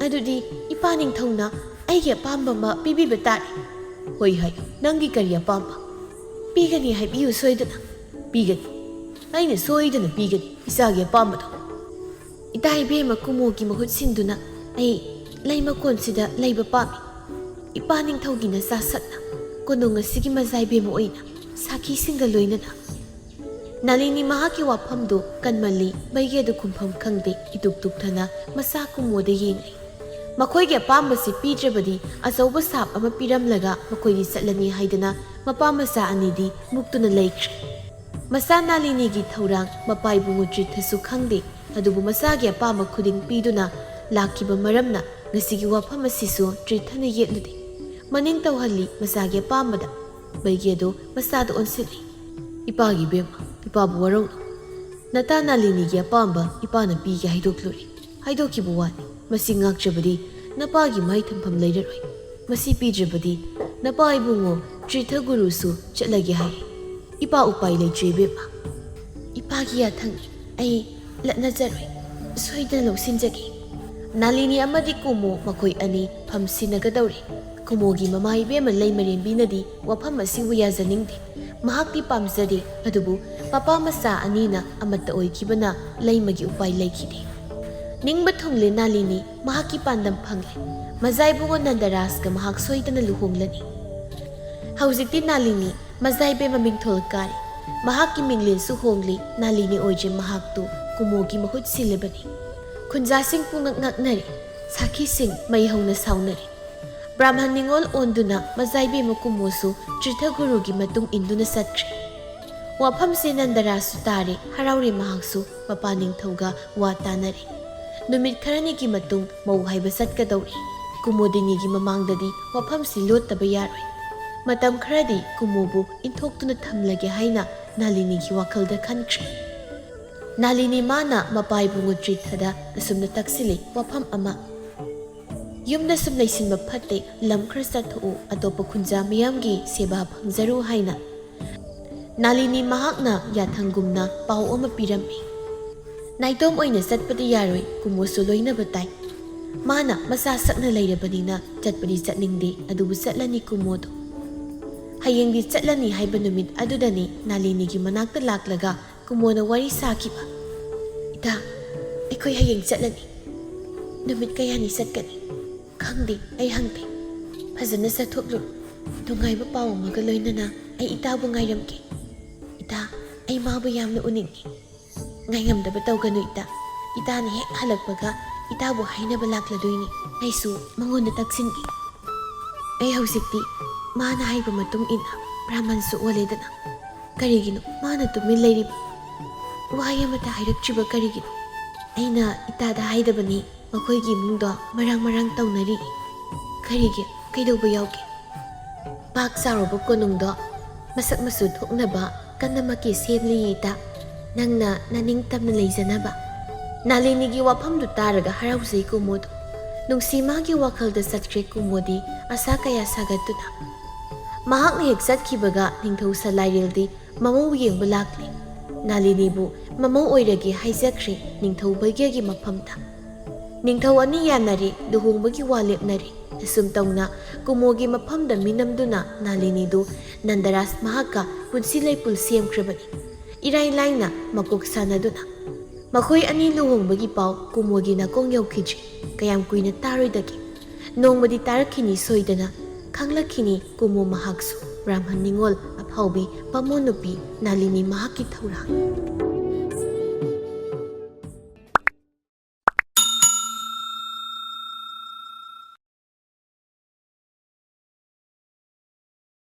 "ꯑꯗꯨꯗꯤ ꯏꯄꯥ ꯅꯤꯡꯊꯧꯅ ꯑꯩꯒꯤ ꯑꯄꯥꯝꯕ ꯑꯃ ꯄꯤꯕꯤꯕ ꯇꯥꯔꯦ꯫" "ꯍꯣꯏ ꯍꯥꯏꯌꯨ, ꯅꯪꯒꯤ ꯀꯔꯤ ꯑꯄꯥꯝꯕ?" "ꯄꯤꯒꯅꯤ ꯍꯥꯏꯕꯤꯌꯨ ꯁꯣꯏꯗꯅ꯫" "ꯄꯤꯒꯅꯤ, ꯑꯩꯅ ꯁꯣꯏꯗꯅ ꯄꯤꯒꯅꯤ ꯏꯆꯥꯒꯤ ꯑꯄꯥꯝꯕꯗꯣ꯫" "ꯏꯇꯥ ꯏꯕꯦꯝꯃ ꯀꯨꯃꯣꯒꯤ ꯃꯍꯨꯠ ꯁꯤꯟꯗꯨꯅ ꯑꯩ ꯂꯩ ꯃꯀꯣꯟꯁꯤꯗ ꯂꯩꯕ ꯄꯥꯝꯃꯤ꯫ ꯏꯄꯥ ꯅꯤꯡꯊꯧꯒꯤ ꯅꯆꯥ ꯁꯛꯅ ꯀꯣꯅꯨꯡ ꯑꯁꯤꯒꯤ ꯃꯖꯥ ꯏꯕꯦꯝꯃ ꯑꯣꯏꯅ ꯁꯥꯈꯤꯁꯤꯡꯒ ꯂꯣꯏꯅꯅ꯫" ꯅꯥꯂꯤꯅꯤ ꯃꯍꯥꯛꯀꯤ ꯋꯥꯐꯝꯗꯨ ꯀꯟꯃꯜꯂꯤ, ꯃꯩꯒꯤ ꯑꯗꯨ ꯈꯨꯝꯐꯝ ꯈꯪꯗꯦ, ꯏꯇꯨꯛ ꯇꯨꯛꯊꯅ ꯃꯆꯥ ꯀꯨꯃꯣꯗ ꯌꯦꯡꯂꯤ꯫ ꯃꯈꯣꯏꯒꯤ ꯑꯄꯥꯝꯕꯁꯤ ꯄꯤꯗ꯭ꯔꯕꯗꯤ ꯑꯆꯧꯕ ꯁꯥꯞ ꯑꯃ ꯄꯤꯔꯝꯂꯒ ꯃꯈꯣꯏꯗꯤ ꯆꯠꯂꯅꯤ ꯍꯥꯏꯗꯅ ꯃꯄꯥ ꯃꯆꯥ ꯑꯅꯤꯗꯤ ꯃꯨꯛꯇꯨꯅ ꯂꯩꯈ꯭ꯔꯦ꯫ ꯃꯆꯥ ꯅꯥꯂꯤꯅꯤꯒꯤ ꯊꯧꯔꯥꯡ ꯃꯄꯥ ꯏꯕꯨꯡꯉꯣ ꯇ꯭ꯔꯤꯊꯁꯨ ꯈꯪꯗꯦ, ꯑꯗꯨꯕꯨ ꯃꯆꯥꯒꯤ ꯑꯄꯥꯝꯕ ꯈꯨꯗꯤꯡ ꯄꯤꯗꯨꯅ ꯂꯥꯛꯈꯤꯕ ꯃꯔꯝꯅ ꯉꯁꯤꯒꯤ ꯋꯥꯐꯝ ꯑꯁꯤꯁꯨ ꯇ꯭ꯔꯤꯊꯅ ꯌꯦꯠꯂꯨꯗꯦ꯫ ꯃꯅꯤꯡ ꯇꯧꯍꯜꯂꯤ ꯃꯆꯥꯒꯤ ꯑꯄꯥꯝꯕꯗ꯫ ꯕꯩꯒꯦꯗꯣ ꯃꯆꯥꯗ ꯑꯣꯟꯁꯤꯜꯂꯤ꯫ "ꯏꯄꯥꯒꯤ ꯏꯕꯦꯝꯃ, ꯏꯄꯥꯕꯨ ꯋꯥꯔꯧꯅꯨ꯫ ꯅꯇꯥ ꯅꯥꯂꯤꯅꯤꯒꯤ ꯑꯄꯥꯝꯕ ꯏꯄꯥꯅ ꯄꯤꯒꯦ ꯍꯥꯏꯗꯣꯛꯂꯨꯔꯦ꯫ ꯍꯥꯏꯗꯣꯛꯈꯤꯕ ꯋꯥꯅꯤ꯫ ꯃꯁꯤ ꯉꯥꯛꯆꯕꯗꯤ ꯅꯄꯥꯒꯤ ꯃꯍꯩ ꯊꯝꯐꯝ ꯂꯩꯔꯔꯣꯏ꯫ ꯃꯁꯤ ꯄꯤꯗ꯭ꯔꯕꯗꯤ ꯅꯄꯥ ꯏꯕꯨꯡꯉꯣ ꯇ꯭ꯔꯤꯊ ꯒꯨꯔꯨꯁꯨ ꯆꯠꯂꯒꯦ ꯍꯥꯏ꯫ ꯏꯄꯥ ꯎꯄꯥꯏ ꯂꯩꯇ꯭ꯔꯦ ꯏꯕꯦꯝꯃ꯫ ꯏꯄꯥꯒꯤ ꯌꯥꯊꯪ ꯑꯩ ꯂꯠꯅꯖꯔꯣꯏ꯫ ꯁꯣꯏꯗꯅ ꯂꯧꯁꯤꯟꯖꯒꯦ꯫" ꯅꯥꯂꯤꯅꯤ ꯑꯃꯗꯤ ꯀꯨꯃꯣ ꯃꯈꯣꯏ ꯑꯅꯤ ꯐꯝ ꯁꯤꯟꯅꯒꯗꯧꯔꯦ꯫ ꯀꯨꯃꯣꯒꯤ ꯃꯃꯥ ꯏꯕꯦꯝꯃ ꯂꯩꯃꯔꯦꯝꯕꯤꯅꯗꯤ ꯋꯥꯐꯝ ꯑꯁꯤꯕꯨ ꯌꯥꯖꯅꯤꯡꯗꯦ꯫ ꯃꯍꯥꯛꯇꯤ ꯄꯥꯝꯖꯗꯦ, ꯑꯗꯨꯕꯨ ꯃꯄꯥ ꯃꯆꯥ ꯑꯅꯤꯅ ꯑꯃꯠꯇ ꯑꯣꯏꯈꯤꯕꯅ ꯂꯩꯃꯒꯤ ꯎꯄꯥꯏ ꯂꯩꯈꯤꯗꯦ꯫ ꯅꯤꯡꯕ ꯊꯨꯡꯂꯦ ꯅꯥꯂꯤꯅꯤ, ꯃꯍꯥꯛꯀꯤ ꯄꯥꯟꯗꯝ ꯐꯪꯂꯦ꯫ ꯃꯖꯥꯏꯕꯨꯡꯉꯣ ꯅꯟꯗꯔꯥꯖꯒ ꯃꯍꯥꯛ ꯁꯣꯏꯗꯅ ꯂꯨꯍꯣꯡꯂꯅꯤ꯫ ꯍꯧꯖꯤꯛꯇꯤ ꯅꯥꯂꯤꯅꯤ ꯃꯖꯥꯏꯕꯦꯝꯃ ꯃꯤꯡꯊꯣꯜ ꯀꯥꯔꯦ꯫ ꯃꯍꯥꯛꯀꯤ ꯃꯤꯡꯂꯦꯟꯁꯨ ꯍꯣꯡꯂꯤ꯫ ꯅꯥꯂꯤꯅꯤ ꯑꯣꯏꯗ꯭ꯔꯦ, ꯃꯍꯥꯛꯇꯨ ꯀꯨꯃꯣꯒꯤ ꯃꯍꯨꯠ ꯁꯤꯜꯂꯕꯅꯤ꯫ ꯈꯨꯟꯖꯥꯁꯤꯡ ꯄꯨꯡꯉꯛ ꯉꯛꯅꯔꯦ꯫ ꯁꯥꯈꯤꯁꯤꯡ ꯃꯩ ꯍꯧꯅ ꯁꯥꯎꯅꯔꯦ꯫ ꯕ꯭ꯔꯥꯍꯃꯟ ꯅꯤꯉꯣꯜ ꯑꯣꯟꯗꯨꯅ ꯃꯖꯥꯏꯕꯦꯝꯃ ꯀꯨꯃꯣꯁꯨ ꯇ꯭ꯔꯤꯊ ꯒꯨꯔꯨꯒꯤ ꯃꯇꯨꯡ ꯏꯟꯗꯨꯅ ꯆꯠꯈ꯭ꯔꯦ꯫ ꯋꯥꯐꯝꯁꯦ ꯅꯟꯗꯔꯥꯖꯁꯨ ꯇꯥꯔꯦ, ꯍꯔꯥꯎꯔꯦ꯫ ꯃꯍꯥꯛꯁꯨ ꯃꯄꯥ ꯅꯤꯡꯊꯧꯒ ꯋꯥ ꯇꯥꯅꯔꯦ꯫ ꯅꯨꯃꯤꯠ ꯈꯔꯅꯤꯒꯤ ꯃꯇꯨꯡ ꯃꯧ ꯍꯥꯏꯕ ꯆꯠꯀꯗꯧꯔꯦ꯫ ꯀꯨꯃꯣꯗꯤꯅꯤꯒꯤ ꯃꯃꯥꯡꯗꯗꯤ ꯋꯥꯐꯝꯁꯤ ꯂꯣꯠꯇꯕ ꯌꯥꯔꯣꯏ꯫ ꯃꯇꯝ ꯈꯔꯗꯤ ꯀꯨꯃꯣꯕꯨ ꯏꯟꯊꯣꯛꯇꯨꯅ ꯊꯝꯂꯒꯦ ꯍꯥꯏꯅ ꯅꯥꯂꯤꯅꯤꯒꯤ ꯋꯥꯈꯜꯗ ꯈꯟꯈ꯭ꯔꯦ꯫ ꯅꯥꯂꯤꯅꯤ ꯃꯥꯅ ꯃꯄꯥ ꯏꯕꯨꯡꯉꯣ ꯇ꯭ꯔꯤꯊꯗ ꯑꯁꯨꯝꯅ ꯇꯛꯁꯤꯜꯂꯤ, ꯋꯥꯐꯝ ꯑꯃ, ꯌꯨꯝꯗ ꯁꯨꯝ ꯂꯩꯁꯤꯟꯕ ꯐꯠꯇꯦ, ꯂꯝ ꯈꯔ ꯆꯠꯊꯣꯛꯎ, ꯑꯇꯣꯞꯄ ꯈꯨꯟꯖꯥ ꯃꯤꯌꯥꯝꯒꯤ ꯁꯦꯕꯥ ꯐꯪꯖꯔꯨ ꯍꯥꯏꯅ꯫ ꯅꯥꯂꯤꯅꯤ ꯃꯍꯥꯛꯅ ꯌꯥꯊꯪꯒꯨꯝꯅ ꯄꯥꯎ ꯑꯃ ꯄꯤꯔꯝꯃꯤ꯫ ꯅꯥꯏꯇꯣꯝ ꯑꯣꯏꯅ ꯆꯠꯄꯗꯤ ꯌꯥꯔꯣꯏ, ꯀꯨꯃꯣꯁꯨ ꯂꯣꯏꯅꯕ ꯇꯥꯏ꯫ ꯃꯥꯅ ꯃꯆꯥ ꯁꯛꯅ ꯂꯩꯔꯕꯅꯤꯅ ꯆꯠꯄꯗꯤ ꯆꯠꯅꯤꯡꯗꯦ, ꯑꯗꯨꯕꯨ ꯆꯠꯂꯅꯤ ꯀꯨꯃꯣꯗꯣ꯫ ꯍꯌꯦꯡꯗꯤ ꯆꯠꯂꯅꯤ ꯍꯥꯏꯕ ꯅꯨꯃꯤꯠ ꯑꯗꯨꯗꯅꯤ ꯅꯥꯂꯤꯅꯤꯒꯤ ꯃꯅꯥꯛꯇ ꯂꯥꯛꯂꯒ ꯀꯨꯃꯣꯅ ꯋꯥꯔꯤ ꯁꯥꯈꯤꯕ꯫ "ꯏꯇꯥ, ꯑꯩꯈꯣꯏ ꯍꯌꯦꯡ ꯆꯠꯂꯅꯤ꯫ ꯅꯨꯃꯤꯠ ꯀꯌꯥꯅꯤ ꯆꯠꯀꯅꯤ?" "ꯈꯪꯗꯦ, ꯑꯩ ꯍꯪꯗꯦ꯫ ꯐꯖꯅ ꯆꯠꯊꯣꯛꯂꯨꯔꯣ꯫ ꯅꯨꯡꯉꯥꯏꯕ ꯄꯥꯎ ꯑꯃꯒ ꯂꯣꯏꯅꯅ ꯑꯩ ꯏꯇꯥꯕꯨ ꯉꯥꯏꯔꯝꯒꯦ꯫ ꯏꯇꯥ, ꯑꯩ ꯃꯥꯕꯨ ꯌꯥꯝꯅ ꯎꯅꯤꯡꯉꯤ꯫ ꯉꯥꯏꯉꯝꯗꯕ ꯇꯧꯒꯅꯨ ꯏꯇꯥ꯫ ꯏꯇꯥꯅ ꯍꯦꯛ ꯍꯜꯂꯛꯄꯒ ꯏꯇꯥꯕꯨ ꯍꯥꯏꯅꯕ ꯂꯥꯛꯂꯗꯣꯏꯅꯤ꯫ ꯑꯩꯁꯨ ꯃꯉꯣꯟꯗ ꯇꯛꯁꯤꯟꯒꯦ꯫ ꯑꯩ ꯍꯧꯖꯤꯛꯇꯤ ꯃꯥꯅ ꯍꯥꯏꯕ ꯃꯇꯨꯡ ꯏꯟꯅ ꯕ꯭ꯔꯥꯍꯃꯟꯁꯨ ꯑꯣꯜꯂꯦꯗꯅ꯫ ꯀꯔꯤꯒꯤꯅꯣ ꯃꯥꯅ ꯇꯨꯃꯤꯟ ꯂꯩꯔꯤꯕ? ꯋꯥꯍꯩ ꯑꯃꯠꯇ ꯍꯥꯏꯔꯛꯇ꯭ꯔꯤꯕ ꯀꯔꯤꯒꯤꯅꯣ? ꯑꯩꯅ ꯏꯇꯥꯗ ꯍꯥꯏꯗꯕꯅꯤ, ꯃꯈꯣꯏꯒꯤ ꯏꯃꯨꯡꯗꯣ ꯃꯔꯥꯡ ꯃꯔꯥꯡ ꯇꯧꯅꯔꯤ꯫ ꯀꯔꯤꯒꯤ? ꯀꯩꯗꯧꯕ ꯌꯥꯎꯒꯦ?" "ꯄꯥꯛ ꯆꯥꯎꯔꯕ ꯀꯣꯅꯨꯡꯗꯣ ꯃꯁꯛ ꯃꯆꯨ ꯊꯣꯛꯅꯕ ꯀꯟꯅꯃꯛꯀꯤ ꯁꯦꯝꯂꯤ ꯏꯇꯥ꯫ ꯅꯪꯅ ꯅꯅꯤꯡꯇꯝꯅ ꯂꯩꯖꯅꯕ꯫" ꯅꯥꯂꯤꯅꯤꯒꯤ ꯋꯥꯐꯝꯗꯨ ꯇꯥꯔꯒ ꯍꯔꯥꯎꯖꯩ ꯀꯨꯃꯣꯗꯣ꯫ ꯅꯨꯡꯁꯤ ꯃꯥꯒꯤ ꯋꯥꯈꯜꯗ ꯆꯠꯈ꯭ꯔꯦ ꯀꯨꯃꯣꯗꯤ ꯑꯁꯥ ꯀꯌꯥ ꯁꯥꯒꯠꯇꯨꯅ꯫ ꯃꯍꯥꯛꯅ ꯍꯦꯛ ꯆꯠꯈꯤꯕꯒ ꯅꯤꯡꯊꯧ ꯁꯂꯥꯏꯔꯦꯜꯗꯤ ꯃꯃꯧ ꯌꯦꯡꯕ ꯂꯥꯛꯂꯦ꯫ ꯅꯥꯂꯤꯅꯤꯕꯨ ꯃꯃꯧ ꯑꯣꯏꯔꯒꯦ ꯍꯥꯏꯖꯈ꯭ꯔꯦ ꯅꯤꯡꯊꯧ ꯚꯩꯒ꯭ꯌꯒꯤ ꯃꯐꯝꯗ꯫ ꯅꯤꯡꯊꯧ ꯑꯅꯤ ꯌꯥꯅꯔꯦ, ꯂꯨꯍꯣꯡꯕꯒꯤ ꯋꯥ ꯂꯦꯞꯅꯔꯦ꯫ ꯑꯁꯨꯝ ꯇꯧꯅ ꯀꯨꯃꯣꯒꯤ ꯃꯐꯝꯗ ꯃꯤꯅꯝꯗꯨꯅ ꯅꯥꯂꯤꯅꯤꯗꯨ ꯅꯟꯗꯔꯥꯖ ꯃꯍꯥꯛꯀ ꯄꯨꯟꯁꯤ ꯂꯩꯄꯨꯜ ꯁꯦꯝꯈ꯭ꯔꯕꯅꯤ꯫ ꯏꯔꯥꯏ ꯂꯥꯏꯅ ꯃꯀꯣꯛ ꯁꯥꯟꯅꯗꯨꯅ꯫ ꯃꯈꯣꯏ ꯑꯅꯤ ꯂꯨꯍꯣꯡꯕꯒꯤ ꯄꯥꯎ ꯀꯨꯃꯣꯒꯤ ꯅꯥꯀꯣꯡ ꯌꯧꯈꯤꯗ꯭ꯔꯤ꯫ ꯀꯌꯥꯝ ꯀꯨꯏꯅ ꯇꯥꯔꯣꯏꯗꯒꯦ? ꯅꯣꯡꯃꯗꯤ ꯇꯥꯔꯛꯈꯤꯅꯤ ꯁꯣꯏꯗꯅ꯫ ꯈꯪꯂꯛꯈꯤꯅꯤ ꯀꯨꯃꯣ ꯃꯍꯥꯛꯁꯨ ꯕ꯭ꯔꯥꯍꯃꯟ ꯅꯤꯉꯣꯜ ꯑꯐꯥꯎꯕꯤ ꯕꯥꯃꯣꯟ ꯅꯨꯄꯤ ꯅꯥꯂꯤꯅꯤ ꯃꯍꯥꯛꯀꯤ ꯊꯧꯔꯥꯡ꯫